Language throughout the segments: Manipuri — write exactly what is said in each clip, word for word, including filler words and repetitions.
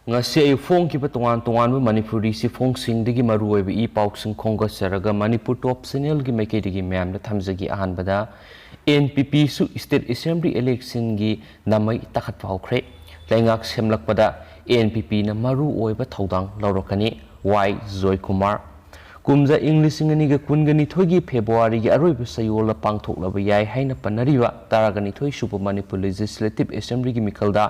ꯉꯁꯤ ꯑꯌꯨꯛ ꯐꯣꯡꯈꯤꯕ ꯇꯣꯉꯥꯟ ꯇꯣꯉꯥꯟꯕ ꯃꯅꯤꯄꯨꯔꯤ ꯆꯦꯐꯣꯡꯁꯤꯡꯗꯒꯤ ꯃꯔꯨꯑꯣꯏꯕ ꯏ ꯄꯥꯎꯁꯤꯡ ꯈꯣꯝꯒꯠꯆꯔꯒ ꯃꯅꯤꯄꯨꯔ ꯇꯣꯞ ꯆꯦꯅꯦꯜꯒꯤ ꯃꯥꯏꯀꯩꯗꯒꯤ ꯃꯌꯥꯝꯗ ꯊꯝꯖꯒꯦ꯫ ꯑꯍꯥꯟꯕꯗ, ꯑꯦꯟ ꯄꯤ ꯄꯤꯁꯨ ꯁ꯭ꯇꯦꯠ ꯑꯦꯁꯦꯝꯕ꯭ꯂꯤ ꯏꯂꯦꯛꯁꯟꯒꯤ ꯅꯃꯩ ꯇꯥꯈꯠꯄ ꯍꯧꯈ꯭ꯔꯦ꯫ ꯂꯩꯉꯥꯛ ꯁꯦꯝꯂꯛꯄꯗ ꯑꯦꯟ ꯄꯤ ꯄꯤꯅ ꯃꯔꯨ ꯑꯣꯏꯕ ꯊꯧꯗꯥꯡ ꯂꯧꯔꯛꯀꯅꯤ, ꯋꯥꯏ ꯖꯣꯏꯀꯨꯃꯥꯔ꯫ ꯀꯨꯝꯖꯥ ꯏꯪ ꯂꯤꯁꯤꯡ ꯑꯅꯤꯒ ꯀꯨꯟꯒ ꯅꯤꯊꯣꯏꯒꯤ ꯐꯦꯕ꯭ꯔꯨꯋꯥꯔꯤꯒꯤ ꯑꯔꯣꯏꯕ ꯆꯌꯣꯜꯗ ꯄꯥꯡꯊꯣꯛꯂꯕ ꯌꯥꯏ ꯍꯥꯏꯅ ꯄꯟꯅꯔꯤꯕ ꯇꯔꯥꯒ ꯅꯤꯊꯣꯏ ꯁꯨꯕ ꯃꯅꯤꯄꯨꯔ ꯂꯦꯖꯤꯁꯂꯦꯇꯤꯚ ꯑꯦꯁꯦꯝꯕ꯭ꯂꯤꯒꯤ ꯃꯤꯈꯜꯗ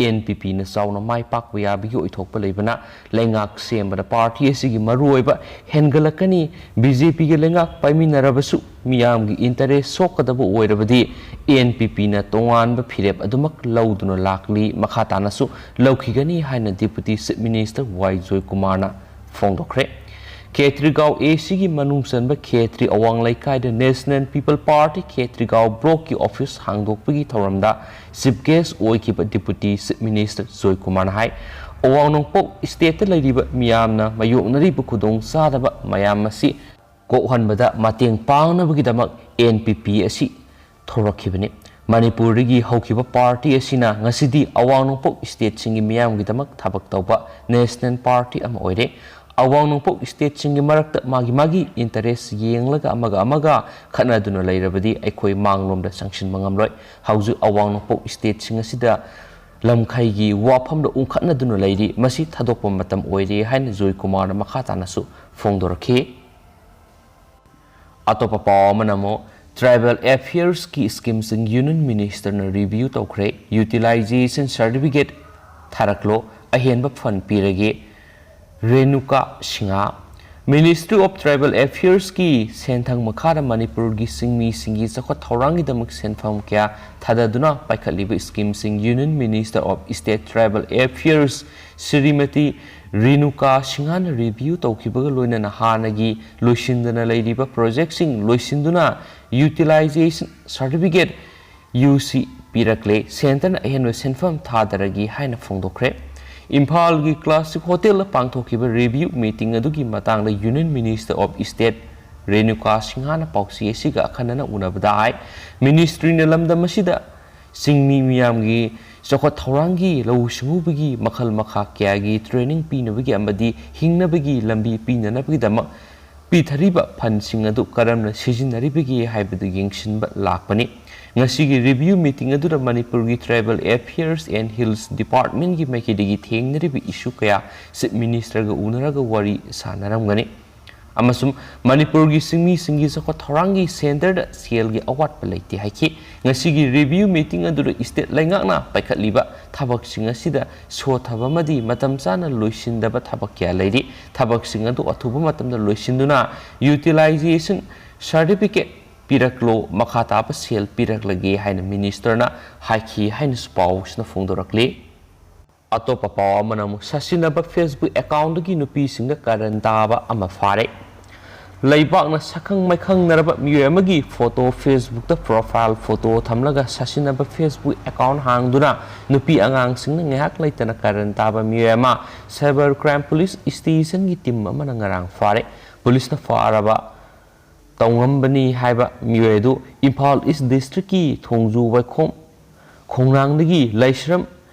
ꯑꯦꯟ ꯄꯤ ꯄꯤꯅ ꯆꯥꯎꯅ ꯃꯥꯏ ꯄꯥꯛꯄ ꯌꯥꯕꯒꯤ ꯑꯣꯏꯊꯣꯛꯄ ꯂꯩꯕꯅ ꯂꯩꯉꯥꯛ ꯁꯦꯝꯕꯗ ꯄꯥꯔꯇꯤ ꯑꯁꯤꯒꯤ ꯃꯔꯨꯑꯣꯏꯕ ꯍꯦꯟꯒꯠꯂꯛꯀꯅꯤ꯫ ꯕꯤ ꯖꯦ ꯄꯤꯒ ꯂꯩꯉꯥꯛ ꯄꯥꯏꯃꯤꯟꯅꯔꯕꯁꯨ ꯃꯤꯌꯥꯝꯒꯤ ꯏꯟꯇꯔꯦꯁ ꯁꯣꯛꯀꯗꯕ ꯑꯣꯏꯔꯕꯗꯤ ꯑꯦꯟ ꯄꯤ ꯄꯤꯅ ꯇꯣꯉꯥꯟꯕ ꯐꯤꯔꯦꯞ ꯑꯗꯨꯃꯛ ꯂꯧꯗꯨꯅ ꯂꯥꯛꯂꯤ, ꯃꯈꯥ ꯇꯥꯅꯁꯨ ꯂꯧꯈꯤꯒꯅꯤ ꯍꯥꯏꯅ ꯗꯤꯄꯨꯇꯤ ꯆꯤꯐ ꯃꯤꯅꯤꯁꯇꯔ ꯋꯥꯏ ꯖꯣꯏꯀꯨꯃꯥꯔꯅ ꯐꯣꯡꯗꯣꯛꯈ꯭ꯔꯦ꯫ ꯈꯦꯇ꯭ꯔꯤꯒꯥꯎ ꯑꯦ ꯁꯤꯒꯤ ꯃꯅꯨꯡ ꯆꯟꯕ ꯈꯦꯇ꯭ꯔꯤ ꯑꯋꯥꯡ ꯂꯩꯀꯥꯏꯗ ꯅꯦꯁꯅꯦꯜ ꯄꯤꯄꯜ ꯄꯥꯔꯇꯤ ꯈꯦꯇ꯭ꯔꯤꯒꯥꯎ ꯕ꯭ꯂꯣꯛꯀꯤ ꯑꯣꯐꯤꯁ ꯍꯥꯡꯗꯣꯛꯄꯒꯤ ꯊꯧꯔꯝꯗ ꯆꯤꯐ ꯒꯦꯁ ꯑꯣꯏꯈꯤꯕ ꯗꯤꯄꯨꯇꯤ ꯆꯤꯐ ꯃꯤꯅꯤꯁꯇꯔ ꯖꯣꯏꯀꯨꯃꯥꯔꯅ ꯍꯥꯏ, ꯑꯋꯥꯡ ꯅꯣꯡꯄꯣꯛ ꯁ꯭ꯇꯦꯠꯇ ꯂꯩꯔꯤꯕ ꯃꯤꯌꯥꯝꯅ ꯃꯥꯌꯣꯛꯅꯔꯤꯕ ꯈꯨꯗꯣꯡꯆꯥꯗꯕ ꯃꯌꯥꯝ ꯑꯁꯤ ꯀꯣꯛꯍꯟꯕꯗ ꯃꯇꯦꯡ ꯄꯥꯡꯅꯕꯒꯤꯗꯃꯛ ꯑꯦꯟ ꯄꯤ ꯄꯤ ꯑꯁꯤ ꯊꯣꯔꯛꯈꯤꯕꯅꯤ꯫ ꯃꯅꯤꯄꯨꯔꯗꯒꯤ ꯍꯧꯈꯤꯕ ꯄꯥꯔꯇꯤ ꯑꯁꯤꯅ ꯉꯁꯤꯗꯤ ꯑꯋꯥꯡ ꯅꯣꯡꯄꯣꯛ ꯁ꯭ꯇꯦꯠꯁꯤꯡꯒꯤ ꯃꯤꯌꯥꯝꯒꯤꯗꯃꯛ ꯊꯕꯛ ꯇꯧꯕ ꯅꯦꯁꯅꯦꯜ ꯄꯥꯔꯇꯤ ꯑꯃ ꯑꯣꯏꯔꯦ꯫ ꯑꯋꯥꯡ ꯅꯣꯡꯄꯣꯛ ꯁ꯭ꯇꯦꯠꯁꯤꯡꯒꯤ ꯃꯔꯛꯇ ꯃꯥꯒꯤ ꯃꯥꯒꯤ ꯏꯟꯇꯔꯦꯁ ꯌꯦꯡꯂꯒ ꯑꯃꯒ ꯑꯃꯒ ꯈꯠꯅꯗꯨꯅ ꯂꯩꯔꯕꯗꯤ ꯑꯩꯈꯣꯏ ꯃꯥꯡꯂꯣꯝꯗ ꯆꯪꯁꯤꯟꯕ ꯉꯝꯂꯣꯏ꯫ ꯍꯧꯖꯤꯛ ꯑꯋꯥꯡ ꯅꯣꯡꯄꯣꯛ ꯁ꯭ꯇꯦꯠꯁꯤꯡ ꯑꯁꯤꯗ ꯂꯝꯈꯩꯒꯤ ꯋꯥꯐꯝꯗ ꯎꯪꯈꯠꯅꯗꯨꯅ ꯂꯩꯔꯤ꯫ ꯃꯁꯤ ꯊꯥꯗꯣꯛꯄ ꯃꯇꯝ ꯑꯣꯏꯔꯦ ꯍꯥꯏꯅ ꯖꯣꯏꯀꯨꯃꯥꯔꯅ ꯃꯈꯥ ꯇꯥꯅꯁꯨ ꯐꯣꯡꯗꯣꯔꯛꯈꯤ꯫ ꯑꯇꯣꯞꯄ ꯄꯥꯎ ꯑꯃꯅ ꯑꯃꯨꯛ ꯇ꯭ꯔꯥꯏꯕꯦꯜ ꯑꯦꯐꯤꯌꯔꯁꯀꯤ ꯁ꯭ꯀꯤꯝꯁꯤꯡ ꯌꯨꯅꯤꯌꯟ ꯃꯤꯅꯤꯁꯇꯔꯅ ꯔꯤꯚꯤꯌꯨ ꯇꯧꯈ꯭ꯔꯦ꯫ ꯌꯨꯇꯤꯂꯥꯏꯖꯦꯁꯟ ꯁꯥꯔꯇꯤꯐꯤꯀꯦꯠ ꯊꯥꯔꯛꯂꯣ, ꯑꯍꯦꯟꯕ ꯐꯟ ꯄꯤꯔꯒꯦ꯫ Renuka Singh. Ministry of tribal ꯑꯦꯐꯤꯌꯔꯁꯀꯤ ꯁꯦꯟꯊꯪ ꯃꯈꯥꯗ ꯃꯅꯤꯄꯨꯔꯒꯤ ꯁꯤꯡꯃꯤꯁꯤꯡꯒꯤ ꯆꯥꯎꯈꯠ ꯊꯧꯔꯥꯡꯒꯤꯗꯃꯛ ꯁꯦꯟꯐꯝ ꯀꯌꯥ ꯊꯥꯗꯗꯨꯅ ꯄꯥꯏꯈꯠꯂꯤꯕ ꯁ꯭ꯀꯤꯝꯁꯤꯡ union minister of state tribal affairs Shrimati Renuka ꯁꯤꯡꯍꯅ ꯔꯤꯚꯤꯌꯨ ꯇꯧꯈꯤꯕꯒ ꯂꯣꯏꯅꯅ ꯍꯥꯟꯅꯒꯤ ꯂꯣꯏꯁꯤꯟꯗꯅ ꯂꯩꯔꯤꯕ ꯄ꯭ꯔꯣꯖꯦꯛꯁꯤꯡ ꯂꯣꯏꯁꯤꯟꯗꯨꯅ ꯌꯨꯇꯤꯂꯥꯏꯖꯦꯁꯟ ꯁꯥꯔꯇꯤꯐꯤꯀꯦꯠ, ꯌꯨ ꯁꯤ, ꯄꯤꯔꯛꯂꯦ꯫ ꯁꯦꯟꯇꯔꯅ ꯑꯍꯦꯟꯕ ꯁꯦꯟꯐꯝ ꯊꯥꯗꯔꯒꯦ ꯍꯥꯏꯅ ꯐꯣꯡꯗꯣꯛꯈ꯭ꯔꯦ꯫ ꯏꯝꯐꯥꯜꯒꯤ ꯀ꯭ꯂꯥꯁꯤꯛ ꯍꯣꯇꯦꯜꯗ ꯄꯥꯡꯊꯣꯛꯈꯤꯕ ꯔꯤꯚꯤꯌꯨ ꯃꯤꯇꯤꯡ ꯑꯗꯨꯒꯤ ꯃꯇꯥꯡꯗ union minister of state Renuka ꯁꯤꯡꯍꯅ ꯄꯥꯎꯆꯦ ꯑꯁꯤꯒ ꯑꯈꯟꯅꯅ ꯎꯅꯕꯗ ꯍꯥꯏ, ꯃꯤꯅꯤꯁꯇ꯭ꯔꯤꯅ ꯂꯝꯗꯝ ꯑꯁꯤꯗ ꯁꯤꯡꯃꯤ ꯃꯤꯌꯥꯝꯒꯤ ꯆꯥꯎꯈꯠ ꯊꯧꯔꯥꯡꯒꯤ, ꯂꯧꯎ ꯁꯤꯡꯎꯕꯒꯤ ꯃꯈꯜ ꯃꯈꯥ ꯀꯌꯥꯒꯤ training ꯄꯤꯅꯕꯒꯤ ꯑꯃꯗꯤ ꯍꯤꯡꯅꯕꯒꯤ ꯂꯝꯕꯤ ꯄꯤꯅꯅꯕꯒꯤꯗꯃꯛ ꯄꯤꯊꯔꯤꯕ fundꯁꯤꯡ ꯑꯗꯨ ꯀꯔꯝꯅ ꯁꯤꯖꯤꯟꯅꯔꯤꯕꯒꯦ ꯍꯥꯏꯕꯗꯨ ꯌꯦꯡꯁꯤꯟꯕ ꯂꯥꯛꯄꯅꯤ꯫ ꯉꯁꯤꯒꯤ review meeting ꯑꯗꯨꯗ ꯃꯅꯤꯄꯨꯔꯒꯤ Tribal Affairs and Hills Departmentꯀꯤ ꯃꯥꯏꯀꯩꯗꯒꯤ ꯊꯦꯡꯅꯔꯤꯕ issue ꯀꯌꯥ Chief Ministerꯒ ꯎꯅꯔꯒ ꯋꯥꯔꯤ ꯁꯥꯟꯅꯔꯝꯒꯅꯤ꯫ ꯑꯃꯁꯨꯡ ꯃꯅꯤꯄꯨꯔꯒꯤ ꯆꯤꯡꯃꯤꯁꯤꯡꯒꯤ ꯆꯥꯎꯈꯠ ꯊꯧꯔꯥꯡꯒꯤ centreꯗ ꯁꯦꯜꯒꯤ ꯑꯋꯥꯠꯄ ꯂꯩꯇꯦ ꯍꯥꯏꯈꯤ꯫ ꯉꯁꯤꯒꯤ review meeting ꯑꯗꯨꯗ state ꯂꯩꯉꯥꯛꯅ ꯄꯥꯏꯈꯠꯂꯤꯕ ꯊꯕꯛꯁꯤꯡ ꯑꯁꯤꯗ ꯁꯣꯊꯕ ꯑꯃꯗꯤ ꯃꯇꯝ ꯆꯥꯅ ꯂꯣꯏꯁꯤꯟꯗꯕ ꯊꯕꯛ ꯀꯌꯥ ꯂꯩꯔꯤ꯫ ꯊꯕꯛꯁꯤꯡ ꯑꯗꯨ ꯑꯊꯨꯕ ꯃꯇꯝꯗ ꯂꯣꯏꯁꯤꯟꯗꯨꯅ utilization certificate ꯄꯤꯔꯛꯂꯣ, ꯃꯈꯥ ꯇꯥꯕ ꯁꯦꯜ ꯄꯤꯔꯛꯂꯒꯦ ꯍꯥꯏꯅ ministerꯅ ꯍꯥꯏꯈꯤ ꯍꯥꯏꯅꯁꯨ ꯄꯥꯎꯁꯤꯅ ꯐꯣꯡꯗꯣꯔꯛꯂꯤ꯫ ꯑꯇꯣꯞꯄ ꯄꯥꯎ ꯑꯃꯅ ꯑꯃꯨꯛ ꯁꯥꯁꯤꯟꯅꯕ Facebook accountꯗꯒꯤ ꯅꯨꯄꯤꯁꯤꯡꯗ ꯀꯥꯔꯟ ꯇꯥꯕ ꯑꯃ ꯐꯥꯔꯦ꯫ ꯂꯩꯕꯥꯛꯅ ꯁꯛꯈꯪ ꯃꯥꯏꯈꯪꯅꯔꯕ ꯃꯤꯑꯣꯏ ꯑꯃꯒꯤ photo Facebookꯇ profile photo ꯊꯝꯂꯒ ꯁꯥꯁꯤꯟꯅꯕ Facebook account ꯍꯥꯡꯗꯨꯅ ꯅꯨꯄꯤ ꯑꯉꯥꯡꯁꯤꯡꯅ ꯉꯥꯏꯍꯥꯛ ꯂꯩꯇꯅ ꯀꯥꯔꯟ ꯇꯥꯕ ꯃꯤꯑꯣꯏ ꯑꯃ Cyber Crime Police Stationꯒꯤ team ꯑꯃꯅ ꯉꯔꯥꯡ ꯐꯥꯔꯦ꯫ ꯄꯨꯂꯤꯁꯅ ꯐꯥꯔꯕ ꯇꯧꯉꯝꯕꯅꯤ ꯍꯥꯏꯕ ꯃꯤꯑꯣꯏ ꯑꯗꯨ ꯏꯝꯐꯥꯜ East Districtꯀꯤ ꯊꯣꯡꯖꯨ ꯋꯥꯏꯈꯣꯝ ꯈꯣꯡꯅꯥꯡꯗꯒꯤ ꯂꯥꯏꯁ꯭ꯔꯝ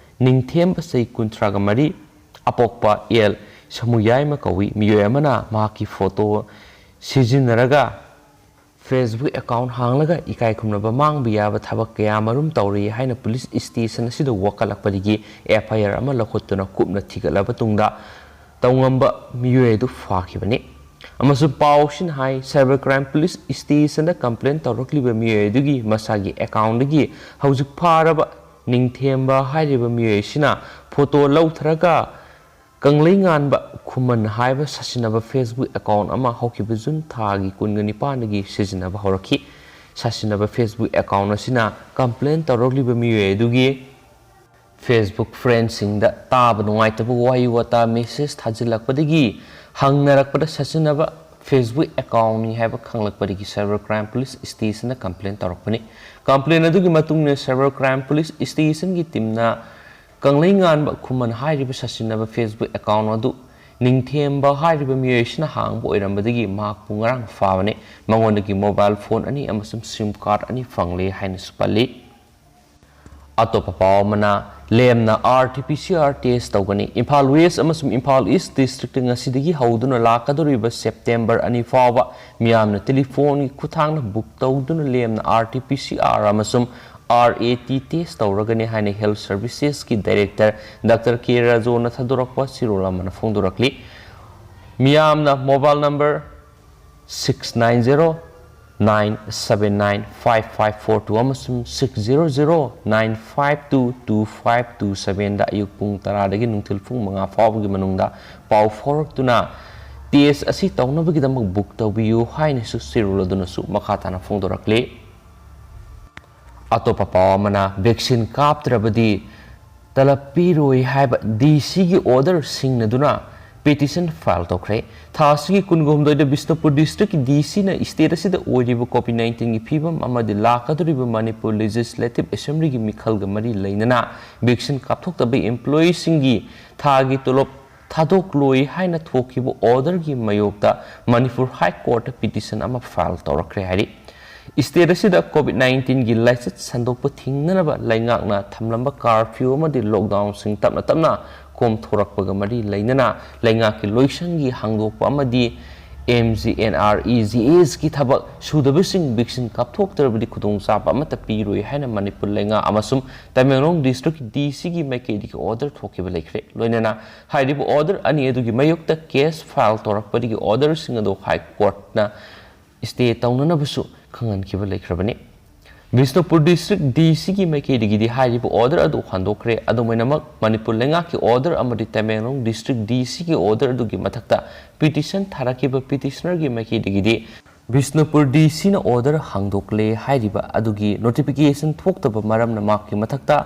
ꯅꯤꯡꯊꯦꯝꯕ, ꯆꯍꯤ ꯀꯨꯟꯊ꯭ꯔꯥꯒ ꯃꯔꯤ, ꯑꯄꯣꯛꯄ ꯑꯦꯜ ꯁꯃꯨꯌꯥꯏꯃ ꯀꯧꯏ꯫ ꯃꯤꯑꯣꯏ ꯑꯃꯅ ꯃꯍꯥꯛꯀꯤ photo ꯁꯤꯖꯤꯟꯅꯔꯒ Facebook account ꯍꯥꯡꯂꯒ ꯏꯀꯥꯏ ꯈꯨꯝꯅꯕ ꯃꯥꯡꯕ ꯌꯥꯕ ꯊꯕꯛ ꯀꯌꯥ ꯃꯔꯨꯝ ꯇꯧꯔꯤ ꯍꯥꯏꯅ police station ꯑꯁꯤꯗ ꯋꯥꯀꯠꯂꯛꯄꯗꯒꯤ F I R ꯑꯃ ꯂꯧꯈꯠꯇꯨꯅ ꯀꯨꯞꯅ ꯊꯤꯒꯠꯂꯕ ꯇꯨꯡꯗ ꯇꯧꯉꯝꯕ ꯃꯤꯑꯣꯏ ꯑꯗꯨ ꯐꯥꯈꯤꯕꯅꯤ꯫ ꯑꯃꯁꯨꯡ ꯄꯥꯎꯁꯤꯅ ꯍꯥꯏ, Cyber Crime Police Stationꯗ complaint ꯇꯧꯔꯛꯂꯤꯕ ꯃꯤꯑꯣꯏ ꯑꯗꯨꯒꯤ ꯃꯁꯥꯒꯤ accountꯗꯒꯤ ꯍꯧꯖꯤꯛ ꯐꯥꯔꯕ ꯅꯤꯡꯊꯦꯝꯕ ꯍꯥꯏꯔꯤꯕ ꯃꯤꯑꯣꯏ ꯑꯁꯤꯅ photo ꯂꯧꯊꯔꯒ ꯀꯪꯂꯩꯉꯥꯟꯕ ꯈꯨꯃꯟ ꯍꯥꯏꯕ ꯁꯥꯁꯤꯟꯅꯕ Facebook account ꯑꯃ ꯍꯧꯈꯤꯕ June ꯊꯥꯒꯤ ꯀꯨꯟꯒ ꯅꯤꯄꯥꯟꯗꯒꯤ ꯁꯤꯖꯤꯟꯅꯕ ꯍꯧꯔꯛꯈꯤ꯫ ꯁꯥꯁꯤꯟꯅꯕ Facebook account ꯑꯁꯤꯅ complaint ꯇꯧꯔꯛꯂꯤꯕ ꯃꯤꯑꯣꯏ ꯑꯗꯨꯒꯤ Facebook friendꯁꯤꯡꯗ ꯇꯥꯕ ꯅꯨꯡꯉꯥꯏꯇꯕ ꯋꯥꯍꯩ ꯋꯥꯇꯥ message ꯊꯥꯖꯤꯜꯂꯛꯄꯗꯒꯤ ꯍꯪꯅꯔꯛꯄꯗ ꯁꯥꯁꯤꯟꯅꯕ Facebook accountꯅꯤ ꯍꯥꯏꯕ ꯈꯪꯂꯛꯄꯗꯒꯤ Cyber Crime Police Stationꯗ complaint ꯇꯧꯔꯛꯄꯅꯤ꯫ Complaint ꯑꯗꯨꯒꯤ ꯃꯇꯨꯡꯗ Cyber Crime Police Stationꯒꯤ teamꯅ ꯀꯪꯂꯩꯉꯥꯟꯕ ꯈꯨꯃꯟ ꯍꯥꯏꯔꯤꯕ ꯁꯥꯁꯤꯟꯅꯕ Facebook account ꯑꯗꯨ ꯅꯤꯡꯊꯦꯝꯕ ꯍꯥꯏꯔꯤꯕ ꯃꯤꯑꯣꯏ ꯑꯁꯤꯅ ꯍꯥꯡꯕ ꯑꯣꯏꯔꯝꯕꯗꯒꯤ ꯃꯍꯥꯛꯄꯨ ꯉꯔꯥꯡ ꯐꯥꯕꯅꯤ꯫ ꯃꯉꯣꯟꯗꯒꯤ mobile phone ꯑꯅꯤ ꯑꯃꯁꯨꯡ SIM card ꯑꯅꯤ ꯐꯪꯂꯦ ꯍꯥꯏꯅꯁꯨ ꯄꯜꯂꯤ꯫ ꯑꯇꯣꯞꯄ ꯄꯥꯎ ꯑꯃꯅ, ꯂꯦꯝꯅ RT-PCR test ꯇꯧꯒꯅꯤ꯫ ꯏꯝꯐꯥꯜ West ꯑꯃꯁꯨꯡ ꯏꯝꯐꯥꯜ East district ꯉꯁꯤꯗꯒꯤ ꯍꯧꯗꯨꯅ ꯂꯥꯛꯀꯗꯧꯔꯤꯕ September ꯑꯅꯤ ꯐꯥꯎꯕ ꯃꯤꯌꯥꯝꯅ telephone ꯒꯤ ꯈꯨꯠꯊꯥꯡꯗ book ꯇꯧꯗꯨꯅ ꯂꯦꯝꯅ RT-PCR ꯑꯃꯁꯨꯡ RAT test ꯇꯧꯔꯒꯅꯤ ꯍꯥꯏꯅ Health Services ꯀꯤ Director Doctor K ꯔꯥꯖꯣꯅ ꯊꯥꯗꯣꯔꯛꯄ ꯆꯦꯔꯣꯜ ꯑꯃꯅ ꯐꯣꯡꯗꯣꯔꯛꯂꯤ꯫ ꯃꯤꯌꯥꯝꯅ mobile number six nine zero nine seven nine five five four two ꯑꯃꯁꯨꯡ six zero zero nine five two two five two seven ꯗ ꯑꯌꯨꯛ ꯄꯨꯡ ꯇꯔꯥꯗꯒꯤ ꯅꯨꯡꯊꯤꯜ ꯄꯨꯡ ꯃꯉꯥ ꯐꯥꯎꯕꯒꯤ ꯃꯅꯨꯡꯗ ꯄꯥꯎ ꯐꯥꯎꯔꯛꯇꯨꯅ test ꯑꯁꯤ ꯇꯧꯅꯕꯒꯤꯗꯃꯛ book ꯇꯧꯕꯤꯌꯨ ꯍꯥꯏꯅꯁꯨ ꯆꯦꯔꯣꯜ ꯑꯗꯨꯅꯁꯨ ꯃꯈꯥ ꯇꯥꯅ ꯐꯣꯡꯗꯣꯔꯛꯂꯤ꯫ ꯑꯇꯣꯞꯄ ꯄꯥꯎ ꯑꯃꯅ, vaccine ꯀꯥꯞꯇ꯭ꯔꯕꯗꯤ ꯇꯂꯕ ꯄꯤꯔꯣꯏ ꯍꯥꯏꯕ DC ꯒꯤ order ꯁꯤꯡꯅꯗꯨꯅ petition file ꯇꯧꯈ꯭ꯔꯦ꯫ ꯊꯥ ꯑꯁꯤꯒꯤ ꯀꯨꯟꯒ ꯍꯨꯝꯗꯣꯏꯗ ꯕꯤꯁꯅꯨꯄꯨꯔ district ꯀꯤ DC ꯅ state ꯑꯁꯤꯗ ꯑꯣꯏꯔꯤꯕ COVID nineteen ꯒꯤ ꯐꯤꯕꯝ ꯑꯃꯗꯤ ꯂꯥꯛꯀꯗꯧꯔꯤꯕ ꯃꯅꯤꯄꯨꯔ Legislative Assembly ꯒꯤ ꯃꯤꯈꯜꯒ ꯃꯔꯤ ꯂꯩꯅꯅ vaccine ꯀꯥꯞꯊꯣꯛꯇꯕ employee ꯁꯤꯡꯒꯤ ꯊꯥꯒꯤ ꯇꯣꯂꯣꯞ ꯊꯥꯗꯣꯛꯂꯣꯏ ꯍꯥꯏꯅ ꯊꯣꯛꯈꯤꯕ order ꯒꯤ ꯃꯥꯌꯣꯛꯇ ꯃꯅꯤꯄꯨꯔ High Court ꯇ petition ꯑꯃ file ꯇꯧꯔꯛꯈ꯭ꯔꯦ ꯍꯥꯏꯔꯤ꯫ State ꯑꯁꯤꯗ COVID nineteen ꯒꯤ ꯂꯥꯏꯆꯠ ꯁꯟꯗꯣꯛꯄ ꯊꯤꯡꯅꯅꯕ ꯂꯩꯉꯥꯛꯅ ꯊꯝꯂꯝꯕ curfew ꯑꯃꯗꯤ lockdown ꯁꯤꯡ ꯇꯞꯅ ꯇꯞꯅ ꯀꯣꯝꯊꯣꯔꯛꯄꯒ ꯃꯔꯤ ꯂꯩꯅꯅ ꯂꯩꯉꯥꯛꯀꯤ ꯂꯣꯏꯁꯪꯒꯤ ꯍꯥꯡꯗꯣꯛꯄ ꯑꯃꯗꯤ MGNREGS ꯀꯤ ꯊꯕꯛ ꯁꯨꯗꯕꯁꯤꯡ vaccine ꯀꯥꯞꯊꯣꯛꯇ꯭ꯔꯕꯗꯤ ꯈꯨꯗꯣꯡꯆꯥꯕ ꯑꯃꯠꯇ ꯄꯤꯔꯣꯏ ꯍꯥꯏꯅ ꯃꯅꯤꯄꯨꯔ ꯂꯩꯉꯥꯛ ꯑꯃꯁꯨꯡ ꯇꯃꯦꯡꯂꯣꯡ district DC ꯒꯤ ꯃꯥꯏꯀꯩꯗꯒꯤ order ꯊꯣꯛꯈꯤꯕ ꯂꯩꯈ꯭ꯔꯦ꯫ ꯂꯣꯏꯅꯅ ꯍꯥꯏꯔꯤꯕ order ꯑꯅꯤ ꯑꯗꯨꯒꯤ ꯃꯥꯌꯣꯛꯇ case file ꯇꯧꯔꯛꯄꯗꯒꯤ order ꯁꯤꯡ ꯑꯗꯨ High Court ꯅ stay ꯇꯧꯅꯅꯕꯁꯨ ꯈꯪꯍꯟꯈꯤꯕ ꯂꯩꯈ꯭ꯔꯕꯅꯤ꯫ ꯕꯤꯁꯅꯨꯄꯨꯔ district DC ꯒꯤ ꯃꯥꯏꯀꯩꯗꯒꯤꯗꯤ ꯍꯥꯏꯔꯤꯕ order ꯑꯗꯨ ꯍꯟꯗꯣꯛꯈ꯭ꯔꯦ꯫ ꯑꯗꯨꯝ ꯑꯣꯏꯅꯃꯛ, ꯃꯅꯤꯄꯨꯔ ꯂꯩꯉꯥꯛꯀꯤ order ꯑꯃꯗꯤ ꯇꯃꯦꯡꯂꯣꯡ district DC ꯒꯤ order ꯑꯗꯨꯒꯤ ꯃꯊꯛꯇ petition ꯊꯥꯔꯛꯈꯤꯕ petitioner ꯒꯤ ꯃꯥꯏꯀꯩꯗꯒꯤꯗꯤ ꯕꯤꯁꯅꯨꯄꯨꯔ DC ꯅ order ꯍꯥꯡꯗꯣꯛꯂꯦ ꯍꯥꯏꯔꯤꯕ ꯑꯗꯨꯒꯤ notification ꯊꯣꯛꯇꯕ ꯃꯔꯝꯅ ꯃꯍꯥꯛꯀꯤ ꯃꯊꯛꯇ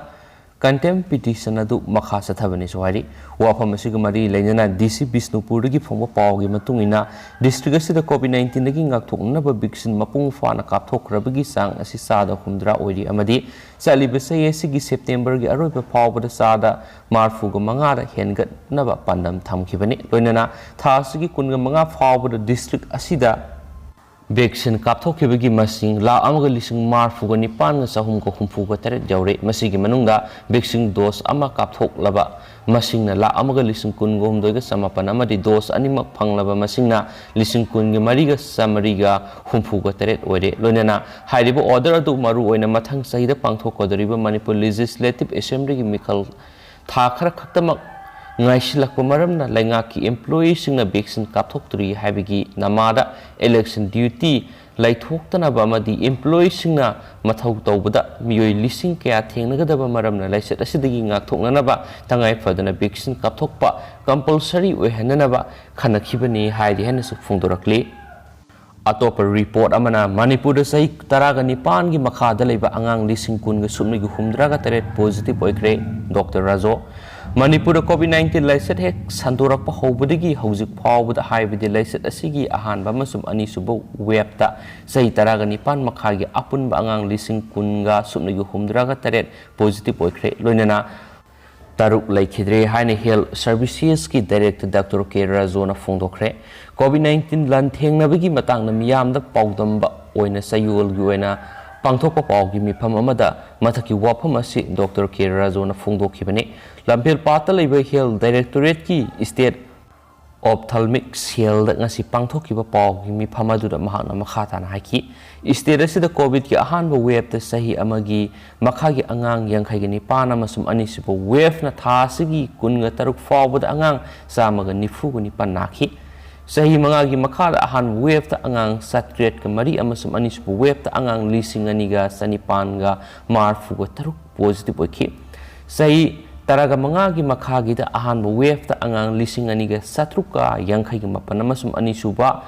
contempt petition ꯑꯗꯨ ꯃꯈꯥ ꯆꯠꯊꯕꯅꯤꯁꯨ ꯍꯥꯏꯔꯤ꯫ ꯋꯥꯐꯝ ꯑꯁꯤꯒ ꯃꯔꯤ ꯂꯩꯅꯅ DC ꯕꯤꯁꯅꯨꯄꯨꯔꯗꯒꯤ ꯐꯣꯡꯕ ꯄꯥꯎꯒꯤ ꯃꯇꯨꯡ ꯏꯟꯅ, district ꯑꯁꯤꯗ COVID nineteen ꯗꯒꯤ ꯉꯥꯛꯊꯣꯛꯅꯅꯕ vaccine ꯃꯄꯨꯡ ꯐꯥꯅ ꯀꯥꯞꯊꯣꯛꯈ꯭ꯔꯕꯒꯤ ꯆꯥꯡ ꯑꯁꯤ ꯆꯥꯗ ꯍꯨꯝꯗ꯭ꯌꯥ ꯑꯣꯏꯔꯤ ꯑꯃꯗꯤ ꯆꯠꯂꯤꯕ ꯆꯍꯤ ꯑꯁꯤꯒꯤ September ꯒꯤ ꯑꯔꯣꯏꯕ ꯐꯥꯎꯕꯗ ꯆꯥꯗ ꯃꯔꯤꯐꯨꯒ ꯃꯉꯥꯗ ꯍꯦꯟꯒꯠꯅꯕ ꯄꯥꯟꯗꯝ ꯊꯝꯈꯤꯕꯅꯤ꯫ ꯂꯣꯏꯅꯅ ꯊꯥ ꯑꯁꯤꯒꯤ ꯀꯨꯟꯒ ꯃꯉꯥ ꯐꯥꯎꯕꯗ district ꯑꯁꯤꯗ ꯚꯦꯛꯁꯤꯟ ꯀꯥꯞꯊꯣꯛꯈꯤꯕꯒꯤ ꯃꯁꯤꯡ ꯂꯥꯈ ꯑꯃꯒ ꯂꯤꯁꯤꯡ ꯃꯔꯤꯐꯨꯒ ꯅꯤꯄꯥꯟꯒ ꯆꯍꯨꯝꯒ ꯍꯨꯝꯐꯨꯒ ꯇꯔꯦꯠ ꯌꯧꯔꯦ꯫ ꯃꯁꯤꯒꯤ ꯃꯅꯨꯡꯗ ꯚꯦꯛꯁꯤꯟ ꯗꯣꯁ ꯑꯃ ꯀꯥꯞꯊꯣꯛꯂꯕ ꯃꯁꯤꯡꯅ ꯂꯥꯈ ꯑꯃꯒ ꯂꯤꯁꯤꯡ ꯀꯨꯟꯒ ꯍꯨꯝꯗꯣꯏꯒ ꯆꯃꯥꯄꯟ ꯑꯃꯗꯤ ꯗꯣꯁ ꯑꯅꯤꯃꯛ ꯐꯪꯂꯕ ꯃꯁꯤꯡꯅ ꯂꯤꯁꯤꯡ ꯀꯨꯟꯒ ꯃꯔꯤꯒ ꯆꯥꯃꯔꯤꯒ ꯍꯨꯝꯐꯨꯒ ꯇꯔꯦꯠ ꯑꯣꯏꯔꯦ꯫ ꯂꯣꯏꯅꯅ ꯍꯥꯏꯔꯤꯕ ꯑꯣꯔꯗꯔ ꯑꯗꯨ ꯃꯔꯨꯑꯣꯏꯅ ꯃꯊꯪ ꯆꯍꯤꯗ ꯄꯥꯡꯊꯣꯛꯀꯗꯧꯔꯤꯕ ꯃꯅꯤꯄꯨꯔ ꯂꯦꯖꯤꯁꯂꯦꯇꯤꯚ ꯑꯦꯁꯦꯝꯕ꯭ꯂꯤꯒꯤ ꯃꯤꯈꯜ ꯊꯥ ꯈꯔ ꯈꯛꯇꯃꯛ ꯉꯥꯏꯁꯤꯜꯂꯛꯄ ꯃꯔꯝꯅ ꯂꯩꯉꯥꯛꯀꯤ ꯑꯦꯝꯄ꯭ꯂꯣꯌꯤꯁꯤꯡꯅ ꯚꯦꯛꯁꯤꯟ ꯀꯥꯞꯊꯣꯛꯇ꯭ꯔꯤ ꯍꯥꯏꯕꯒꯤ ꯅꯃꯥꯗ ꯏꯂꯦꯛꯁꯟ ꯗ꯭ꯌꯨꯇꯤ ꯂꯩꯊꯣꯛꯇꯅꯕ ꯑꯃꯗꯤ ꯑꯦꯝꯄ꯭ꯂꯣꯌꯤꯁꯤꯡꯅ ꯃꯊꯧ ꯇꯧꯕꯗ ꯃꯤꯑꯣꯏ ꯂꯤꯁꯤꯡ ꯀꯌꯥ ꯊꯦꯡꯅꯒꯗꯕ ꯃꯔꯝꯅ ꯂꯥꯏꯆꯠ ꯑꯁꯤꯗꯒꯤ ꯉꯥꯛꯊꯣꯛꯅꯅꯕ ꯇꯉꯥꯏ ꯐꯗꯅ ꯚꯦꯛꯁꯤꯟ ꯀꯥꯞꯊꯣꯛꯄ ꯀꯝꯄꯜꯁꯔꯤ ꯑꯣꯏꯍꯟꯅꯅꯕ ꯈꯟꯅꯈꯤꯕꯅꯤ ꯍꯥꯏꯔꯤ ꯍꯥꯏꯅꯁꯨ ꯐꯣꯡꯗꯣꯔꯛꯂꯤ꯫ ꯑꯇꯣꯞꯄ ꯔꯤꯄꯣꯔꯠ ꯑꯃꯅ ꯃꯅꯤꯄꯨꯔꯗ ꯆꯍꯤ ꯇꯔꯥꯒ ꯅꯤꯄꯥꯟꯒꯤ ꯃꯈꯥꯗ ꯂꯩꯕ ꯑꯉꯥꯡ ꯂꯤꯁꯤꯡ ꯀꯨꯟꯒ ꯁꯨꯞꯅꯒꯤ ꯍꯨꯝꯗ꯭ꯔꯥꯒ ꯇꯔꯦꯠ ꯄꯣꯖꯤꯇꯤꯚ ꯑꯣꯏꯈ꯭ꯔꯦ꯫ ꯗꯣꯛꯇꯔ ꯔꯥꯖꯣ, ꯃꯅꯤꯄꯨꯔꯗ ꯀꯣꯚꯤꯗ ꯅꯥꯏꯟꯇꯤꯟ ꯂꯥꯏꯆꯠ ꯍꯦꯛ ꯁꯟꯗꯣꯔꯛꯄ ꯍꯧꯕꯗꯒꯤ ꯍꯧꯖꯤꯛ ꯐꯥꯎꯕꯗ, ꯍꯥꯏꯕꯗꯤ ꯂꯥꯏꯆꯠ ꯑꯁꯤꯒꯤ ꯑꯍꯥꯟꯕ ꯑꯃꯁꯨꯡ ꯑꯅꯤꯁꯨꯕ ꯋꯦꯕꯇ ꯆꯍꯤ ꯇꯔꯥꯒ ꯅꯤꯄꯥꯟ ꯃꯈꯥꯒꯤ ꯑꯄꯨꯟꯕ ꯑꯉꯥꯡ ꯂꯤꯁꯤꯡ ꯀꯨꯟꯒ ꯁꯨꯞꯅꯒꯤ ꯍꯨꯝꯗ꯭ꯔꯥꯒ ꯇꯔꯦꯠ ꯄꯣꯖꯤꯇꯤꯚ ꯑꯣꯏꯈ꯭ꯔꯦ꯫ ꯂꯣꯏꯅꯅ ꯇꯔꯨꯛ ꯂꯩꯈꯤꯗ꯭ꯔꯦ ꯍꯥꯏꯅ ꯍꯦꯜꯊ ꯁꯔꯚꯤꯁꯦꯁꯀꯤ ꯗꯥꯏꯔꯦꯛꯇꯔ ꯗꯥꯛꯇꯔ ꯀꯦ ꯔꯥꯖꯣꯅ ꯐꯣꯡꯗꯣꯛꯈ꯭ꯔꯦ꯫ ꯀꯣꯚꯤꯗ ꯅꯥꯏꯟꯇꯤꯟ ꯂꯥꯟꯊꯦꯡꯅꯕꯒꯤ ꯃꯇꯥꯡꯗ ꯃꯤꯌꯥꯝꯗ ꯄꯥꯎꯗꯝꯕ ꯑꯣꯏꯅ ꯆꯌꯣꯜꯒꯤ ꯑꯣꯏꯅ ꯄꯥꯡꯊꯣꯛꯄ ꯄꯥꯎꯒꯤ ꯃꯤꯐꯝ ꯑꯃꯗ ꯃꯊꯛꯀꯤ ꯋꯥꯐꯝ ꯑꯁꯤ ꯗꯣꯛꯇꯔ ꯀꯦ ꯔꯥꯖꯣꯅ ꯐꯣꯡꯗꯣꯛꯈꯤꯕꯅꯤ꯫ ꯂꯝꯐꯦꯜ ꯄꯥꯠꯇ ꯂꯩꯕ ꯍꯦꯜꯊ ꯗꯥꯏꯔꯦꯛꯇꯣꯔꯦꯠꯀꯤ ꯏꯁꯇꯦꯠ ꯑꯣꯞꯊꯥꯜꯃꯤꯛ ꯁꯦꯜꯗ ꯉꯁꯤ ꯄꯥꯡꯊꯣꯛꯈꯤꯕ ꯄꯥꯎꯒꯤ ꯃꯤꯐꯝ ꯑꯗꯨꯗ ꯃꯍꯥꯛꯅ ꯃꯈꯥ ꯇꯥꯅ ꯍꯥꯏꯈꯤ, ꯏꯁꯇꯦꯠ ꯑꯁꯤꯗ ꯀꯣꯚꯤꯗꯀꯤ ꯑꯍꯥꯟꯕ ꯋꯦꯕꯇ ꯆꯍꯤ ꯑꯃꯒꯤ ꯃꯈꯥꯒꯤ ꯑꯉꯥꯡ ꯌꯥꯡꯈꯩꯒ ꯅꯤꯄꯥꯟ ꯑꯃꯁꯨꯡ ꯑꯅꯤꯁꯨꯕ ꯋꯦꯕꯅ ꯊꯥ ꯑꯁꯤꯒꯤ ꯀꯨꯟꯒ ꯇꯔꯨꯛ ꯐꯥꯎꯕꯗ ꯑꯉꯥꯡ ꯆꯥꯝꯃꯒ ꯅꯤꯐꯨꯒ ꯅꯤꯄꯥꯟ ꯅꯥꯈꯤ꯫ ꯆꯍꯤ ꯃꯉꯥꯒꯤ ꯃꯈꯥꯗ ꯑꯍꯥꯟꯕ ꯋꯦꯕꯇ ꯑꯉꯥꯡ ꯆꯥꯇ꯭ꯔꯦꯠꯀ ꯃꯔꯤ ꯑꯃꯁꯨꯡ ꯑꯅꯤꯁꯨꯕ ꯋꯦꯕꯇ ꯑꯉꯥꯡ ꯂꯤꯁꯤꯡ ꯑꯅꯤꯒ ꯆꯅꯤꯄꯥꯟꯒ ꯃꯔꯤꯐꯨꯒ ꯇꯔꯨꯛ ꯄꯣꯖꯤꯇꯤꯚ ꯑꯣꯏꯈꯤ꯫ ꯆꯍꯤ ꯇꯔꯥꯒ ꯃꯉꯥꯒꯤ ꯃꯈꯥꯒꯤꯗ ꯑꯍꯥꯟꯕ ꯋꯦꯕꯇ ꯑꯉꯥꯡ ꯂꯤꯁꯤꯡ ꯑꯅꯤꯒ ꯆꯥꯇ꯭ꯔꯨꯛꯀ ꯌꯥꯡꯈꯩꯒ ꯃꯥꯄꯟ ꯑꯃꯁꯨꯡ ꯑꯅꯤꯁꯨꯕ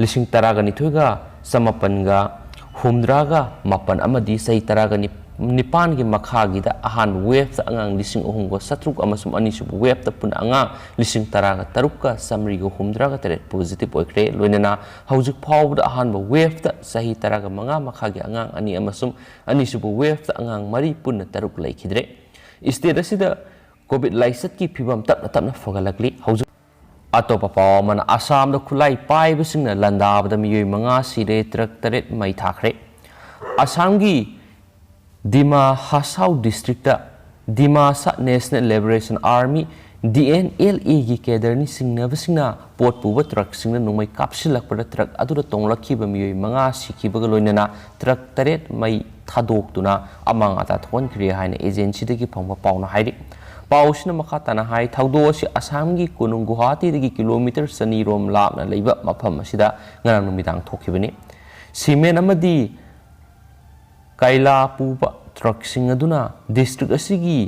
ꯂꯤꯁꯤꯡ ꯇꯔꯥꯒ ꯅꯤꯊꯣꯏꯒ ꯆꯃꯥꯄꯟꯒ ꯍꯨꯝꯗ꯭ꯔꯥꯒ ꯃꯥꯄꯟ ꯑꯃꯗꯤ ꯆꯍꯤ ꯇꯔꯥꯒ ꯅꯤꯄꯥꯟꯒꯤ ꯃꯈꯥꯒꯤꯗ ꯑꯍꯥꯟꯕ ꯋꯦꯕꯇ ꯑꯉꯥꯡ ꯂꯤꯁꯤꯡ ꯑꯍꯨꯝꯒ ꯆꯥꯇ꯭ꯔꯨꯛ ꯑꯃꯁꯨꯡ ꯑꯅꯤꯁꯨꯕ ꯋꯦꯕꯇ ꯄꯨꯟꯅ ꯑꯉꯥꯡ ꯂꯤꯁꯤꯡ ꯇꯔꯥꯒ ꯇꯔꯨꯛꯀ ꯆꯥꯃꯔꯤꯒ ꯍꯨꯝꯗ꯭ꯔꯥꯒ ꯇꯔꯦꯠ ꯄꯣꯖꯤꯇꯤꯚ ꯑꯣꯏꯈ꯭ꯔꯦ꯫ ꯂꯣꯏꯅꯅ ꯍꯧꯖꯤꯛ ꯐꯥꯎꯕꯗ ꯑꯍꯥꯟꯕ ꯋꯦꯕꯇ ꯆꯍꯤ ꯇꯔꯥꯒ ꯃꯉꯥ ꯃꯈꯥꯒꯤ ꯑꯉꯥꯡ ꯑꯅꯤ ꯑꯃꯁꯨꯡ ꯑꯅꯤꯁꯨꯕ ꯋꯦꯕꯇ ꯑꯉꯥꯡ ꯃꯔꯤ, ꯄꯨꯟꯅ ꯇꯔꯨꯛ ꯂꯩꯈꯤꯗ꯭ꯔꯦ꯫ ꯏꯁꯇꯦꯠ ꯑꯁꯤꯗ ꯀꯣꯚꯤꯗ ꯂꯥꯏꯆꯠꯀꯤ ꯐꯤꯕꯝ ꯇꯞꯅ ꯇꯞꯅ ꯐꯒꯠꯂꯛꯂꯤ꯫ ꯍꯧꯖꯤꯛ ꯑꯇꯣꯞꯄ ꯄꯥꯎ ꯑꯃꯅ, ꯑꯁꯥꯝꯗ ꯈꯨꯠꯂꯥꯏ ꯄꯥꯏꯕꯁꯤꯡꯅ ꯂꯥꯟꯗꯥꯕꯗ ꯃꯤꯑꯣꯏ ꯃꯉꯥ ꯁꯤꯔꯦ, ꯇ꯭ꯔꯛ ꯇꯔꯦꯠ ꯃꯩ ꯊꯥꯈ꯭ꯔꯦ꯫ ꯑꯁꯥꯝꯒꯤ Dima Hasao district Dimasa national liberation army, D N L ꯑꯦꯒꯤ ꯀꯦꯗꯔꯅꯤ ꯆꯤꯡꯅꯕꯁꯤꯡꯅ ꯄꯣꯠ ꯄꯨꯕ ꯇ꯭ꯔꯛꯁꯤꯡꯅ ꯅꯣꯡꯃꯩ ꯀꯥꯞꯁꯤꯜꯂꯛꯄꯗ ꯇ꯭ꯔꯛ ꯑꯗꯨꯗ ꯇꯣꯡꯂꯛꯈꯤꯕ ꯃꯤꯑꯣꯏ ꯃꯉꯥ ꯁꯤꯈꯤꯕꯒ ꯂꯣꯏꯅꯅ ꯇ꯭ꯔꯛ ꯇꯔꯦꯠ ꯃꯩ ꯊꯥꯗꯣꯛꯇꯨꯅ ꯑꯃꯥꯡ ꯑꯇꯥ ꯊꯣꯛꯍꯟꯈ꯭ꯔꯦ ꯍꯥꯏꯅ ꯑꯦꯖꯦꯟꯁꯤꯗꯒꯤ ꯐꯪꯕ ꯄꯥꯎꯅ ꯍꯥꯏꯔꯤ꯫ ꯄꯥꯎ ꯑꯁꯤꯅ ꯃꯈꯥ ꯇꯥꯅ ꯍꯥꯏ, ꯊꯧꯗꯣꯛ ꯑꯁꯤ ꯑꯁꯥꯝꯒꯤ ꯀꯣꯅꯨꯡ ꯒꯨꯋꯥꯍꯥꯇꯤꯗꯒꯤ ꯀꯤꯂꯣꯃꯤꯇꯔ ꯆꯅꯤ ꯔꯣꯝ ꯂꯥꯞꯅ ꯂꯩꯕ ꯃꯐꯝ ꯑꯁꯤꯗ ꯉꯔꯥꯡ ꯅꯨꯃꯤꯗꯥꯡ ꯊꯣꯛꯈꯤꯕꯅꯤ꯫ ꯁꯤꯃꯦꯟ ꯑꯃꯗꯤ ꯀꯩꯂꯥ ꯄꯨꯕ ꯇ꯭ꯔꯛꯁꯤꯡ ꯑꯗꯨꯅ ꯗꯤꯁꯇ꯭ꯔꯤꯛ ꯑꯁꯤꯒꯤ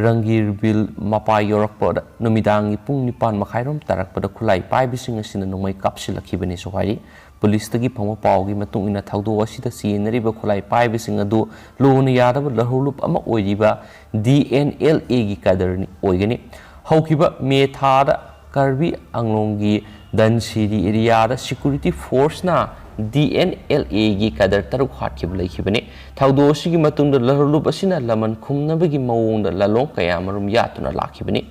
ꯔꯪꯒꯤꯔꯕꯤꯜ ꯃꯄꯥ ꯌꯧꯔꯛꯄꯗ ꯅꯨꯃꯤꯗꯥꯡꯒꯤ ꯄꯨꯡ ꯅꯤꯄꯥꯟ ꯃꯈꯥꯏꯔꯣꯝ ꯇꯥꯔꯛꯄꯗ ꯈꯨꯠꯂꯥꯏ ꯄꯥꯏꯕꯁꯤꯡ ꯑꯁꯤꯅ ꯅꯣꯡꯃꯩ ꯀꯥꯞꯁꯤꯜꯂꯛꯈꯤꯕꯅꯤꯁꯨ ꯍꯥꯏꯔꯤ꯫ ꯄꯨꯂꯤꯁꯇꯒꯤ ꯐꯪꯕ ꯄꯥꯎꯒꯤ ꯃꯇꯨꯡ ꯏꯟꯅ, ꯊꯧꯗꯣꯛ ꯑꯁꯤꯗ ꯆꯦꯟꯅꯔꯤꯕ ꯈꯨꯠꯂꯥꯏ ꯄꯥꯏꯕꯁꯤꯡ ꯑꯗꯨ ꯂꯣꯟꯅ ꯌꯥꯗꯕ ꯂꯧꯍꯧꯂꯨꯞ ꯑꯃ ꯑꯣꯏꯔꯤꯕ ꯗꯤ ꯑꯦꯟ ꯑꯦꯜ ꯑꯦꯒꯤ ꯀꯦꯗꯔꯅꯤ ꯑꯣꯏꯒꯅꯤ꯫ ꯍꯧꯈꯤꯕ ꯃꯦ ꯊꯥꯗ ꯀꯥꯔꯕꯤ ꯑꯪꯂꯣꯡꯒꯤ ꯙꯟꯁꯤꯔꯤ ꯑꯦꯔꯤꯌꯥꯗ ꯁꯦꯀ꯭ꯌꯨꯔꯤꯇꯤ ꯐꯣꯔꯁꯅ ꯗꯤ ꯑꯦꯟ ꯑꯦꯜ ꯑꯦꯒꯤ ꯀꯦꯗꯔ ꯇꯔꯨꯛ ꯍꯥꯠꯈꯤꯕ ꯂꯩꯈꯤꯕꯅꯤ꯫ ꯊꯧꯗꯣꯛ ꯑꯁꯤꯒꯤ ꯃꯇꯨꯡꯗ ꯂꯧꯍꯧꯂꯨꯞ ꯑꯁꯤꯅ ꯂꯃꯟ ꯈꯨꯝꯅꯕꯒꯤ ꯃꯑꯣꯡꯗ ꯂꯥꯂꯣꯡ ꯀꯌꯥ ꯃꯔꯨꯝ ꯌꯥꯠꯇꯨꯅ ꯂꯥꯛꯈꯤꯕꯅꯤ꯫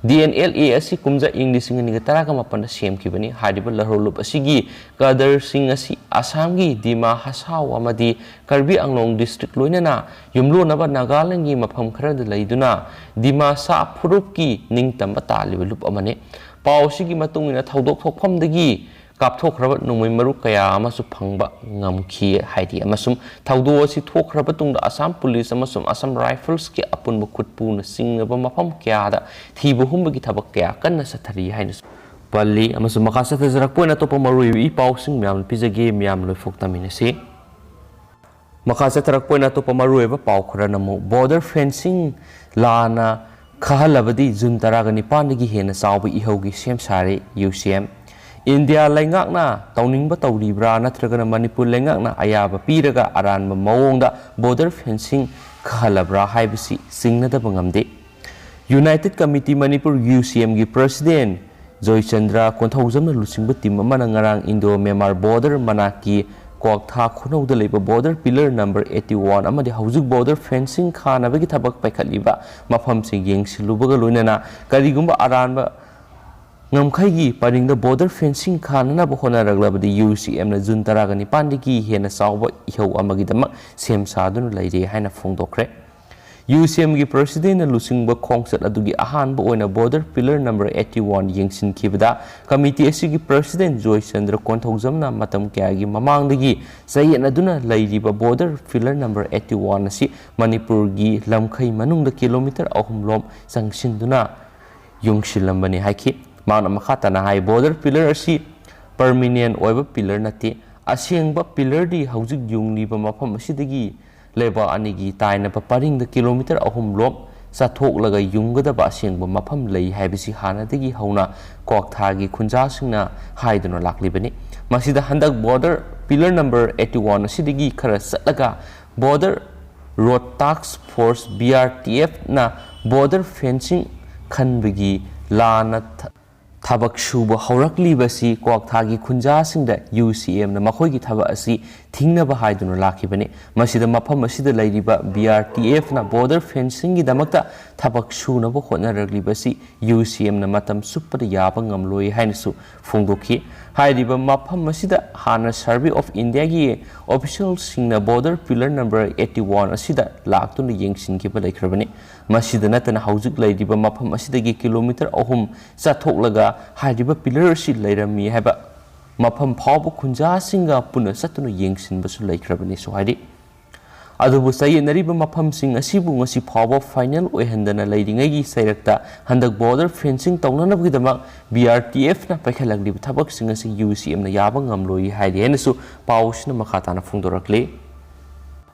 ꯗꯤ ꯑꯦꯟ ꯑꯦꯜ ꯑꯦ ꯑꯁꯤ ꯀꯨꯝꯖꯥ ꯏꯪ ꯂꯤꯁꯤꯡ ꯑꯅꯤꯒ ꯇꯔꯥꯒ ꯃꯥꯄꯟꯗ ꯁꯦꯝꯈꯤꯕꯅꯤ꯫ ꯍꯥꯏꯔꯤꯕ ꯂꯧꯍꯧꯂꯨꯞ ꯑꯁꯤꯒꯤ ꯀꯦꯗꯔꯁꯤꯡ ꯑꯁꯤ ꯑꯁꯥꯝꯒꯤ ꯗꯤꯃꯥ ꯍꯁꯥꯎ ꯑꯃꯗꯤ ꯀꯥꯔꯕꯤ ꯑꯪꯂꯣꯡ ꯗꯤꯁꯇ꯭ꯔꯤꯛ ꯂꯣꯏꯅꯅ ꯌꯨꯝꯂꯣꯟꯅꯕ ꯅꯥꯒꯥꯂꯦꯟꯒꯤ ꯃꯐꯝ ꯈꯔꯗ ꯂꯩꯗꯨꯅ ꯗꯤꯃꯥꯁꯥ ꯐꯨꯔꯨꯞꯀꯤ ꯅꯤꯡꯇꯝꯕ ꯇꯥꯜꯂꯤꯕ ꯂꯨꯞ ꯑꯃꯅꯤ꯫ ꯄꯥꯎ ꯑꯁꯤꯒꯤ ꯃꯇꯨꯡ ꯏꯟꯅ, ꯊꯧꯗꯣꯛ ꯊꯣꯛꯐꯝꯗꯒꯤ ꯀꯥꯞꯊꯣꯛꯈ꯭ꯔꯕ ꯅꯣꯡꯃꯩ ꯃꯔꯨ ꯀꯌꯥ ꯑꯃꯁꯨ ꯐꯪꯕ ꯉꯝꯈꯤ ꯍꯥꯏꯔꯤ, ꯑꯃꯁꯨꯡ ꯊꯧꯗꯣꯛ ꯑꯁꯤ ꯊꯣꯛꯈ꯭ꯔꯕ ꯇꯨꯡꯗ ꯑꯁꯥꯝ ꯄꯨꯂꯤꯁ ꯑꯃꯁꯨꯡ ꯑꯁꯥꯝ ꯔꯥꯏꯐꯜꯁꯀꯤ ꯑꯄꯨꯟꯕ ꯈꯨꯠꯄꯨꯅ ꯆꯤꯡꯅꯕ ꯃꯐꯝ ꯀꯌꯥꯗ ꯊꯤꯕ ꯍꯨꯝꯕꯒꯤ ꯊꯕꯛ ꯀꯌꯥ ꯀꯟꯅ ꯆꯠꯊꯔꯤ ꯍꯥꯏꯅꯁꯨ ꯄꯜꯂꯤ꯫ ꯑꯃꯁꯨꯡ ꯃꯈꯥ ꯆꯠꯊꯖꯔꯛꯄ ꯑꯣꯏꯅ ꯑꯇꯣꯞꯄ ꯃꯔꯨꯑꯣꯏꯕ ꯏ ꯄꯥꯎꯁꯤꯡ ꯃꯌꯥꯝ ꯄꯤꯖꯒꯦ, ꯃꯌꯥꯝ ꯂꯣꯏꯐꯥꯎ ꯇꯥꯃꯤꯟꯅꯁꯤ꯫ ꯃꯈꯥ ꯆꯠꯊꯔꯛꯄ ꯑꯣꯏꯅ ꯑꯇꯣꯞꯄ ꯃꯔꯨꯑꯣꯏꯕ ꯄꯥꯎ ꯈꯔꯅ ꯑꯃꯨꯛ, ꯕꯣꯔꯗꯔ ꯐꯦꯟꯁꯤꯡ ꯂꯥꯟꯅ ꯈꯥꯍꯜꯂꯕꯗꯤ ꯖꯨꯟ ꯇꯔꯥꯒ ꯅꯤꯄꯥꯟꯗꯒꯤ ꯍꯦꯟꯅ ꯆꯥꯎꯕ ꯏꯍꯧꯒꯤ ꯁꯦꯝ ꯁꯥꯔꯦ ꯌꯨ ꯁꯤ ꯑꯦꯝ꯫ ꯏꯟꯗꯤꯌꯥ ꯂꯩꯉꯥꯛꯅ ꯇꯧꯅꯤꯡꯕ ꯇꯧꯔꯤꯕ꯭ꯔꯥ ꯅꯠꯇ꯭ꯔꯒꯅ ꯃꯅꯤꯄꯨꯔ ꯂꯩꯉꯥꯛꯅ ꯑꯌꯥꯕ ꯄꯤꯔꯒ ꯑꯔꯥꯟꯕ ꯃꯑꯣꯡꯗ ꯕꯣꯔꯗꯔ ꯐꯦꯟꯁꯤꯡ ꯈꯥꯍꯜꯂꯕ꯭ꯔꯥ ꯍꯥꯏꯕꯁꯤ ꯆꯤꯡꯅꯗꯕ ꯉꯝꯗꯦ꯫ ꯌꯨꯅꯥꯏꯇꯦꯗ ꯀꯃꯤꯇꯤ ꯃꯅꯤꯄꯨꯔ, ꯌꯨ ꯁꯤ ꯑꯦꯝꯒꯤ ꯄ꯭ꯔꯁꯤꯗꯦꯟ ꯖꯣꯏꯆꯟꯗ꯭ꯔ ꯀꯣꯟꯊꯧꯖꯝꯅ ꯂꯨꯆꯤꯡꯕ ꯇꯤꯝ ꯑꯃꯅ ꯉꯔꯥꯡ ꯏꯟꯗꯣ ꯃ꯭ꯌꯥꯟꯃꯥꯔ ꯕꯣꯔꯗꯔ ꯃꯅꯥꯛꯀꯤ ꯀ꯭ꯋꯥꯛꯊꯥ ꯈꯨꯅꯧꯗ ꯂꯩꯕ border pillar number eighty one ꯑꯃꯗꯤ ꯍꯧꯖꯤꯛ ꯕꯣꯔꯗꯔ ꯐꯦꯟꯁꯤꯡ ꯈꯥꯅꯕꯒꯤ ꯊꯕꯛ ꯄꯥꯏꯈꯠꯂꯤꯕ ꯃꯐꯝꯁꯤꯡ ꯌꯦꯡꯁꯤꯜꯂꯨꯕꯒ ꯂꯣꯏꯅꯅ ꯀꯔꯤꯒꯨꯝꯕ ꯑꯔꯥꯟꯕ ꯉꯝꯈꯩꯒꯤ ꯄꯔꯤꯡꯗ border fencing ꯈꯥꯅꯅꯕ ꯍꯣꯠꯅꯔꯛꯂꯕꯗꯤ UCMꯅ ꯖꯨꯟ ꯇꯔꯥꯒ ꯅꯤꯄꯥꯟꯗꯒꯤ ꯍꯦꯟꯅ ꯆꯥꯎꯕ ꯏꯍꯧ ꯑꯃꯒꯤꯗꯃꯛ ꯁꯦꯝ ꯁꯥꯗꯨꯅ ꯂꯩꯔꯦ ꯍꯥꯏꯅ ꯐꯣꯡꯗꯣꯛꯈ꯭ꯔꯦ꯫ UCMꯒꯤ presidentꯅ ꯂꯨꯆꯤꯡꯕ ꯈꯣꯡꯆꯠ ꯑꯗꯨꯒꯤ ꯑꯍꯥꯟꯕ ꯑꯣꯏꯅ border pillar number eighty one ꯌꯦꯡꯁꯤꯟꯈꯤꯕꯗ, committee ꯑꯁꯤꯒꯤ president ꯖꯣꯏꯆꯟꯗ꯭ꯔ ꯀꯣꯟꯊꯧꯖꯝꯅ ꯃꯇꯝ ꯀꯌꯥꯒꯤ ꯃꯃꯥꯡꯗꯒꯤ ꯆꯌꯦꯠꯅꯗꯨꯅ ꯂꯩꯔꯤꯕ border pillar number eighty one ꯑꯁꯤ ꯃꯅꯤꯄꯨꯔꯒꯤ ꯂꯝꯈꯩ ꯃꯅꯨꯡꯗ kilometre ꯑꯍꯨꯝ ꯂꯣꯝ ꯆꯪꯁꯤꯟꯗꯨꯅ ꯌꯨꯡꯁꯤꯜꯂꯝꯕꯅꯤ ꯍꯥꯏꯈꯤ꯫ ꯃꯍꯥꯛꯅ ꯃꯈꯥ ꯇꯥꯅ ꯍꯥꯏ, border pillar ꯑꯁꯤ permanent ꯑꯣꯏꯕ pillar ꯅꯠꯇꯦ꯫ ꯑꯁꯦꯡꯕ pillarꯗꯤ ꯍꯧꯖꯤꯛ ꯌꯨꯡꯂꯤꯕ ꯃꯐꯝ ꯑꯁꯤꯗꯒꯤ ꯂꯩꯕꯥꯛ ꯑꯅꯤꯒꯤ ꯇꯥꯏꯅꯕ ꯄꯔꯤꯡꯗ kilometre ꯑꯍꯨꯝ ꯂꯣꯝ ꯆꯠꯊꯣꯛꯂꯒ ꯌꯨꯡꯒꯗꯕ ꯑꯁꯦꯡꯕ ꯃꯐꯝ ꯂꯩ ꯍꯥꯏꯕꯁꯤ ꯍꯥꯟꯅꯗꯒꯤ ꯍꯧꯅ ꯀ꯭ꯋꯥꯛꯊꯥꯒꯤ ꯈꯨꯟꯖꯥꯁꯤꯡꯅ ꯍꯥꯏꯗꯨꯅ ꯂꯥꯛꯂꯤꯕꯅꯤ꯫ ꯃꯁꯤꯗ ꯍꯟꯗꯛ border pillar number eighty one ꯑꯁꯤꯗꯒꯤ ꯈꯔ ꯆꯠꯂꯒ border road task force, BRTFꯅ border fencing ꯈꯟꯕꯒꯤ ꯂꯥꯟꯅ ꯊ-, ꯊꯕꯛ ꯁꯨꯕ ꯍꯧꯔꯛꯂꯤꯕꯁꯤ ꯀ꯭ꯋꯥꯛꯊꯥꯒꯤ ꯈꯨꯟꯖꯥꯁꯤꯡꯗ UCMꯅ ꯃꯈꯣꯏꯒꯤ ꯊꯕꯛ ꯑꯁꯤ ꯊꯤꯡꯅꯕ ꯍꯥꯏꯗꯨꯅ ꯂꯥꯛꯈꯤꯕꯅꯤ꯫ ꯃꯁꯤꯗ ꯃꯐꯝ ꯑꯁꯤꯗ ꯂꯩꯔꯤꯕ BRTFꯅ border fencingꯒꯤꯗꯃꯛꯇ ꯊꯕꯛ ꯁꯨꯅꯕ ꯍꯣꯠꯅꯔꯛꯂꯤꯕꯁꯤ UCMꯅ ꯃꯇꯝ ꯆꯨꯞꯄꯗ ꯌꯥꯕ ꯉꯝꯂꯣꯏ ꯍꯥꯏꯅꯁꯨ ꯐꯣꯡꯗꯣꯛꯈꯤ꯫ ꯍꯥꯏꯔꯤꯕ ꯃꯐꯝ ꯑꯁꯤꯗ ꯍꯥꯟꯅ Survey of Indiaꯒꯤ officialꯁꯤꯡꯅ border pillar number eighty one ꯑꯁꯤꯗ ꯂꯥꯛꯇꯨꯅ ꯌꯦꯡꯁꯤꯟꯈꯤꯕ ꯂꯩꯈ꯭ꯔꯕꯅꯤ꯫ ꯃꯁꯤꯗ ꯅꯠꯇꯅ ꯍꯧꯖꯤꯛ ꯂꯩꯔꯤꯕ ꯃꯐꯝ ꯑꯁꯤꯗꯒꯤ kilometre ꯑꯍꯨꯝ ꯆꯠꯊꯣꯛꯂꯒ ꯍꯥꯏꯔꯤꯕ pillar ꯑꯁꯤ ꯂꯩꯔꯝꯃꯤ ꯍꯥꯏꯕ ꯃꯐꯝ ꯐꯥꯎꯕ ꯈꯨꯟꯖꯥꯁꯤꯡꯒ ꯄꯨꯟꯅ ꯆꯠꯇꯨꯅ ꯌꯦꯡꯁꯤꯟꯕꯁꯨ ꯂꯩꯈ꯭ꯔꯕꯅꯤꯁꯨ ꯍꯥꯏꯔꯤ꯫ ꯑꯗꯨꯕꯨ ꯆꯌꯦꯠꯅꯔꯤꯕ ꯃꯐꯝꯁꯤꯡ ꯑꯁꯤꯕꯨ ꯉꯁꯤ ꯐꯥꯎꯕ final ꯑꯣꯏꯍꯟꯗꯅ ꯂꯩꯔꯤꯉꯩꯒꯤ ꯆꯩꯔꯛꯇ ꯍꯟꯗꯛ border fencing ꯇꯧꯅꯅꯕꯒꯤꯗꯃꯛ BRTFꯅ ꯄꯥꯏꯈꯠꯂꯛꯂꯤꯕ ꯊꯕꯛꯁꯤꯡ ꯑꯁꯤ UCMꯅ ꯌꯥꯕ ꯉꯝꯂꯣꯏ ꯍꯥꯏꯔꯤ ꯍꯥꯏꯅꯁꯨ ꯄꯥꯎꯁꯤꯅ ꯃꯈꯥ ꯇꯥꯅ ꯐꯣꯡꯗꯣꯔꯛꯂꯤ꯫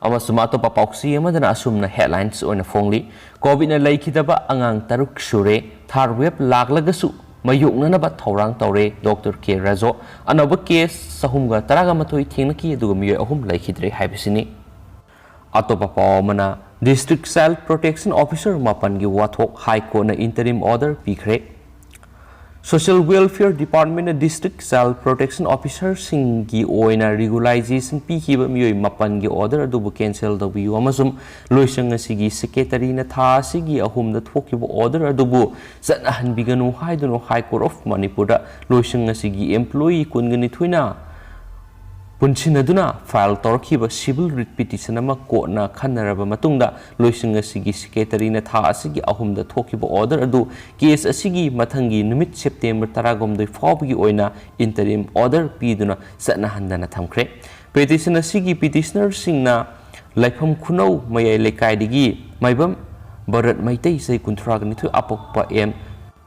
ꯑꯃꯁꯨꯡ ꯑꯇꯣꯞꯄ ꯄꯥꯎꯆꯦ ꯑꯃꯗꯅ ꯑꯁꯨꯝꯅ headlines ꯑꯣꯏꯅ ꯐꯣꯡꯂꯤ꯫ COVIDꯅ ꯂꯩꯈꯤꯗꯕ ꯑꯉꯥꯡ ꯇꯔꯨꯛ ꯁꯨꯔꯦ꯫ Third wave ꯂꯥꯛꯂꯒꯁꯨ ꯃꯥꯌꯣꯛꯅꯅꯕ ꯊꯧꯔꯥꯡ ꯇꯧꯔꯦ, Doctor K ꯔꯥꯖꯨ꯫ ꯑꯅꯧꯕ case ꯆꯍꯨꯝꯒ ꯇꯔꯥꯒ ꯃꯥꯊꯣꯏ ꯊꯦꯡꯅꯈꯤ, ꯑꯗꯨꯒ ꯃꯤꯑꯣꯏ ꯑꯍꯨꯝ ꯂꯩꯈꯤꯗ꯭ꯔꯦ ꯍꯥꯏꯕꯁꯤꯅꯤ꯫ ꯑꯇꯣꯞꯄ ꯄꯥꯎ ꯑꯃꯅ, District Child Protection Officer ꯃꯥꯄꯟꯒꯤ ꯋꯥꯊꯣꯛ High Courtꯅ interim order ꯄꯤꯈ꯭ꯔꯦ꯫ Social Welfare Department ꯅ District Child Protection Officer ꯁꯤꯡꯒꯤ ꯑꯣꯏꯅ regularization ꯄꯤꯈꯤꯕ ꯃꯤꯑꯣꯏ ꯃꯥꯄꯟꯒꯤ order ꯑꯗꯨꯕꯨ cancel ꯇꯧꯕꯤꯌꯨ ꯑꯃꯁꯨꯡ ꯂꯣꯏꯁꯪ ꯑꯁꯤꯒꯤ secretary ꯅ ꯊꯥ ꯑꯁꯤꯒꯤ ꯑꯍꯨꯝꯗ ꯊꯣꯛꯈꯤꯕ order ꯑꯗꯨꯕꯨ ꯆꯠꯅꯍꯟꯕꯤꯒꯅꯨ ꯍꯥꯏꯗꯨꯅ High Court of ꯃꯅꯤꯄꯨꯔꯗ ꯂꯣꯏꯁꯪ ꯑꯁꯤꯒꯤ employee ꯀꯨꯟꯒ ꯅꯤꯊꯣꯏꯅ ꯄꯨꯟꯁꯤꯟꯅꯗꯨꯅ file ꯇꯧꯔꯛꯈꯤꯕ civil writ petition ꯑꯃ court ꯅ ꯈꯟꯅꯔꯕ ꯃꯇꯨꯡꯗ ꯂꯣꯏꯁꯪ ꯑꯁꯤꯒꯤ secretary ꯅ ꯊꯥ ꯑꯁꯤꯒꯤ ꯑꯍꯨꯝꯗ ꯊꯣꯛꯈꯤꯕ order ꯑꯗꯨ case ꯑꯁꯤꯒꯤ ꯃꯊꯪꯒꯤ ꯅꯨꯃꯤꯠ September ꯇꯔꯥꯍꯨꯝꯗꯣꯏ ꯐꯥꯎꯕꯒꯤ ꯑꯣꯏꯅ interim order ꯄꯤꯗꯨꯅ ꯆꯠꯅꯍꯟꯗꯅ ꯊꯝꯈ꯭ꯔꯦ꯫ Petition ꯑꯁꯤꯒꯤ petitioner ꯁꯤꯡꯅ ꯂꯥꯏꯐꯝ ꯈꯨꯅꯧ ꯃꯌꯥꯏ ꯂꯩꯀꯥꯏꯗꯒꯤ ꯃꯥꯏꯕꯝ ꯚꯔꯠ ꯃꯩꯇꯩ, ꯆꯍꯤ ꯀꯨꯟꯊ꯭ꯔꯥꯒ ꯅꯤꯊꯣꯏ, ꯑꯄꯣꯛꯄ ꯑꯦꯝ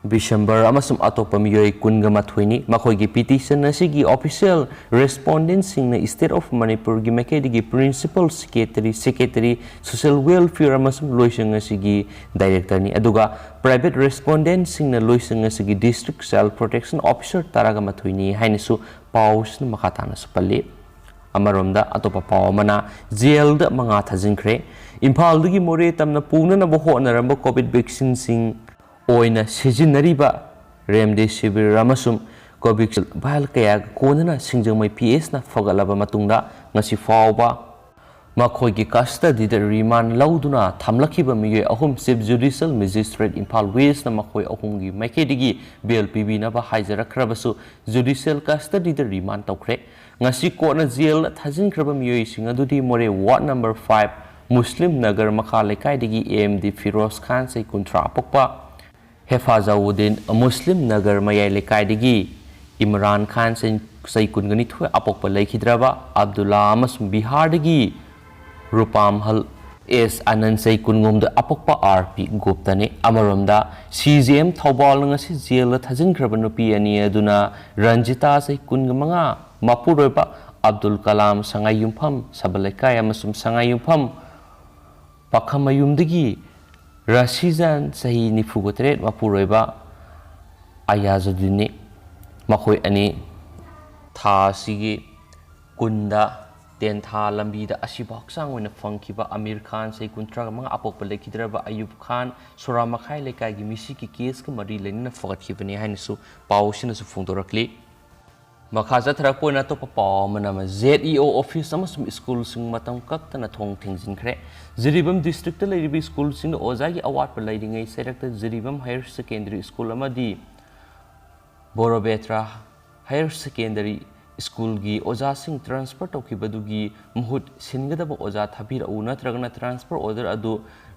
ꯕꯤꯁꯝꯕꯔ ꯑꯃꯁꯨꯡ ꯑꯇꯣꯞꯄ ꯃꯤꯑꯣꯏ ꯀꯨꯟꯒ ꯃꯥꯊꯣꯏꯅꯤ꯫ ꯃꯈꯣꯏꯒꯤ petition ꯑꯁꯤꯒꯤ official respondent ꯁꯤꯡꯅ State of ꯃꯅꯤꯄꯨꯔꯒꯤ ꯃꯥꯏꯀꯩꯗꯒꯤ Principal Secretary, Secretary, Social Welfare ꯑꯃꯁꯨꯡ ꯂꯣꯏꯁꯪ ꯑꯁꯤꯒꯤ director ꯅꯤ, ꯑꯗꯨꯒ private respondent ꯁꯤꯡꯅ ꯂꯣꯏꯁꯪ ꯑꯁꯤꯒꯤ District Child Protection Officer ꯇꯔꯥꯒ ꯃꯥꯊꯣꯏꯅꯤ ꯍꯥꯏꯅꯁꯨ ꯄꯥꯎꯁꯤꯅ ꯃꯈꯥ ꯇꯥꯅꯁꯨ ꯄꯜꯂꯤ꯫ ꯑꯃꯔꯣꯝꯗ ꯑꯇꯣꯞꯄ ꯄꯥꯎ ꯑꯃꯅ, ꯖꯦꯜꯗ ꯃꯉꯥ ꯊꯥꯖꯤꯟꯈ꯭ꯔꯦ꯫ ꯏꯝꯐꯥꯜꯗꯒꯤ ꯃꯣꯔꯦ ꯇꯝꯅ ꯄꯨꯅꯅꯕ ꯍꯣꯠꯅꯔꯝꯕ COVID vaccine ꯁꯤꯡ ꯑꯣꯏꯅ ꯁꯤꯖꯤꯟꯅꯔꯤꯕ Remdesivir ꯑꯃꯁꯨꯡ Covishield vial ꯀꯌꯥꯒ ꯀꯣꯟꯅꯅ ꯁꯤꯡꯖꯃꯩ PS ꯅ ꯐꯒꯠꯂꯕ ꯃꯇꯨꯡꯗ ꯉꯁꯤ ꯐꯥꯎꯕ ꯃꯈꯣꯏꯒꯤ custody ꯗ remand ꯂꯧꯗꯨꯅ ꯊꯝꯂꯛꯈꯤꯕ ꯃꯤꯑꯣꯏ ꯑꯍꯨꯝ Chief Judicial Magistrate Imphal West ꯅ ꯃꯈꯣꯏ ꯑꯍꯨꯝꯒꯤ ꯃꯥꯏꯀꯩꯗꯒꯤ bail ꯄꯤꯕꯤꯅꯕ ꯍꯥꯏꯖꯔꯛꯈ꯭ꯔꯕꯁꯨ judicial custody ꯗ remand ꯇꯧꯈ꯭ꯔꯦ꯫ ꯉꯁꯤ court ꯅ ꯖꯦꯜꯗ ꯊꯥꯖꯤꯟꯈ꯭ꯔꯕ ꯃꯤꯑꯣꯏꯁꯤꯡ ꯑꯗꯨꯗꯤ ꯃꯣꯔꯦ ward number five ꯃꯨꯁꯂꯤꯝ ꯅꯒꯔ ꯃꯈꯥ ꯂꯩꯀꯥꯏꯗꯒꯤ AMD ꯐꯤꯔꯣꯖ ꯈꯥꯟ, ꯆꯍꯤ ꯀꯨꯟꯊ꯭ꯔꯥ ꯑꯄꯣꯛꯄ, ꯍꯦꯐꯥꯖꯥꯎꯗꯤꯟ, ꯃꯨꯁꯂꯤꯝ ꯅꯒꯔ ꯃꯌꯥꯏ ꯂꯩꯀꯥꯏꯗꯒꯤ ꯏꯝꯔꯥꯟ ꯈꯥꯟ, ꯆꯍꯤ, ꯆꯍꯤ ꯀꯨꯟꯒ ꯅꯤꯊꯣꯏ ꯑꯄꯣꯛꯄ, ꯂꯩꯈꯤꯗ꯭ꯔꯕ ꯑꯕꯗꯨꯜꯂꯥ ꯑꯃꯁꯨꯡ ꯕꯤꯍꯥꯔꯗꯒꯤ ꯔꯨꯄꯥꯝꯍꯜ ꯑꯦꯁ ꯑꯅꯟ, ꯆꯍꯤ ꯀꯨꯟꯍꯨꯝꯗꯣꯏ ꯑꯄꯣꯛꯄ, RP ꯒꯨꯞꯇꯅꯤ꯫ ꯑꯃꯔꯣꯝꯗ CJM ꯊꯧꯕꯥꯜꯅ ꯉꯁꯤ ꯖꯦꯜꯗ ꯊꯥꯖꯤꯟꯈ꯭ꯔꯕ ꯅꯨꯄꯤ ꯑꯅꯤ ꯑꯗꯨꯅ ꯔꯟꯖꯤꯇꯥ, ꯆꯍꯤ ꯀꯨꯟꯒ ꯃꯉꯥ, ꯃꯄꯨꯔꯣꯏꯕ ꯑꯕꯗꯨꯜ ꯀꯂꯥꯝ, ꯁꯉꯥꯏꯌꯨꯝꯐꯝ ꯁꯕꯜ ꯂꯩꯀꯥꯏ, ꯑꯃꯁꯨꯡ ꯁꯉꯥꯏꯌꯨꯝꯐꯝ ꯄꯥꯈꯃꯌꯨꯝꯗꯒꯤ ꯔꯥꯁꯤꯖꯥꯟ, ꯆꯍꯤ ꯅꯤꯐꯨꯒ ꯇꯔꯦꯠ, ꯃꯄꯨꯔꯣꯏꯕ ꯑꯌꯥꯖꯨꯗꯤꯟꯅꯤ꯫ ꯃꯈꯣꯏ ꯑꯅꯤ ꯊꯥ ꯑꯁꯤꯒꯤ ꯀꯨꯟꯗ ꯇꯦꯟꯊꯥ ꯂꯝꯕꯤꯗ ꯑꯁꯤꯕ ꯍꯛꯆꯥꯡ ꯑꯣꯏꯅ ꯐꯪꯈꯤꯕ ꯑꯃꯤꯔ ꯈꯥꯟ, ꯆꯍꯤ ꯀꯨꯟꯊ꯭ꯔꯥ ꯃꯉꯥ, ꯑꯄꯣꯛꯄ ꯂꯩꯈꯤꯗ꯭ꯔꯕ ꯑꯌꯨꯕ ꯈꯥꯟ, ꯁꯣꯔꯥ ꯃꯈꯥꯏ ꯂꯩꯀꯥꯏꯒꯤ ꯃꯤꯁꯤꯒꯤ ꯀꯦꯁꯀ ꯃꯔꯤ ꯂꯩꯅꯅ ꯐꯒꯠꯈꯤꯕꯅꯤ ꯍꯥꯏꯅꯁꯨ ꯄꯥꯎ ꯑꯁꯤꯅꯁꯨ ꯐꯣꯡꯗꯣꯔꯛꯂꯤ꯫ ꯃꯈꯥ ꯆꯠꯊꯔꯛꯄ ꯑꯣꯏꯅ ꯑꯇꯣꯞꯄ ꯄꯥꯎ ꯑꯃꯅ, ꯖꯦꯠ ꯏ ꯑꯣ ꯑꯣꯐꯤꯁ ꯑꯃꯁꯨꯡ ꯁ꯭ꯀꯨꯜꯁꯤꯡ ꯃꯇꯝ ꯀꯛꯇꯅ ꯊꯣꯡ ꯊꯤꯡꯖꯤꯟꯈ꯭ꯔꯦ꯫ ꯖꯤꯔꯤꯕꯥꯝ ꯗꯤꯁꯇ꯭ꯔꯤꯛꯇ ꯂꯩꯔꯤꯕ ꯁ꯭ꯀꯨꯜꯁꯤꯡꯗ ꯑꯣꯖꯥꯒꯤ ꯑꯋꯥꯠꯄ ꯂꯩꯔꯤꯉꯩ ꯆꯩꯔꯛꯇ ꯖꯤꯔꯤꯕꯥꯝ ꯍꯥꯌꯔ ꯁꯦꯀꯦꯟꯗꯔꯤ ꯁ꯭ꯀꯨꯜ ꯑꯃꯗꯤ ꯕꯣꯔꯣꯕꯦꯇ꯭ꯔꯥ ꯍꯥꯌꯔ ꯁꯦꯀꯦꯟꯗꯔꯤ ꯁ꯭ꯀꯨꯜꯒꯤ ꯑꯣꯖꯥꯁꯤꯡ ꯇ꯭ꯔꯥꯟꯁꯐꯔ ꯇꯧꯈꯤꯕꯗꯨꯒꯤ ꯃꯍꯨꯠ ꯁꯤꯟꯒꯗꯕ ꯑꯣꯖꯥ ꯊꯥꯕꯤꯔꯛꯎ ꯅꯠꯇ꯭ꯔꯒꯅ ꯇ꯭ꯔꯥꯟꯁꯐꯔ ꯑꯣꯔꯗꯔ ꯑꯗꯨ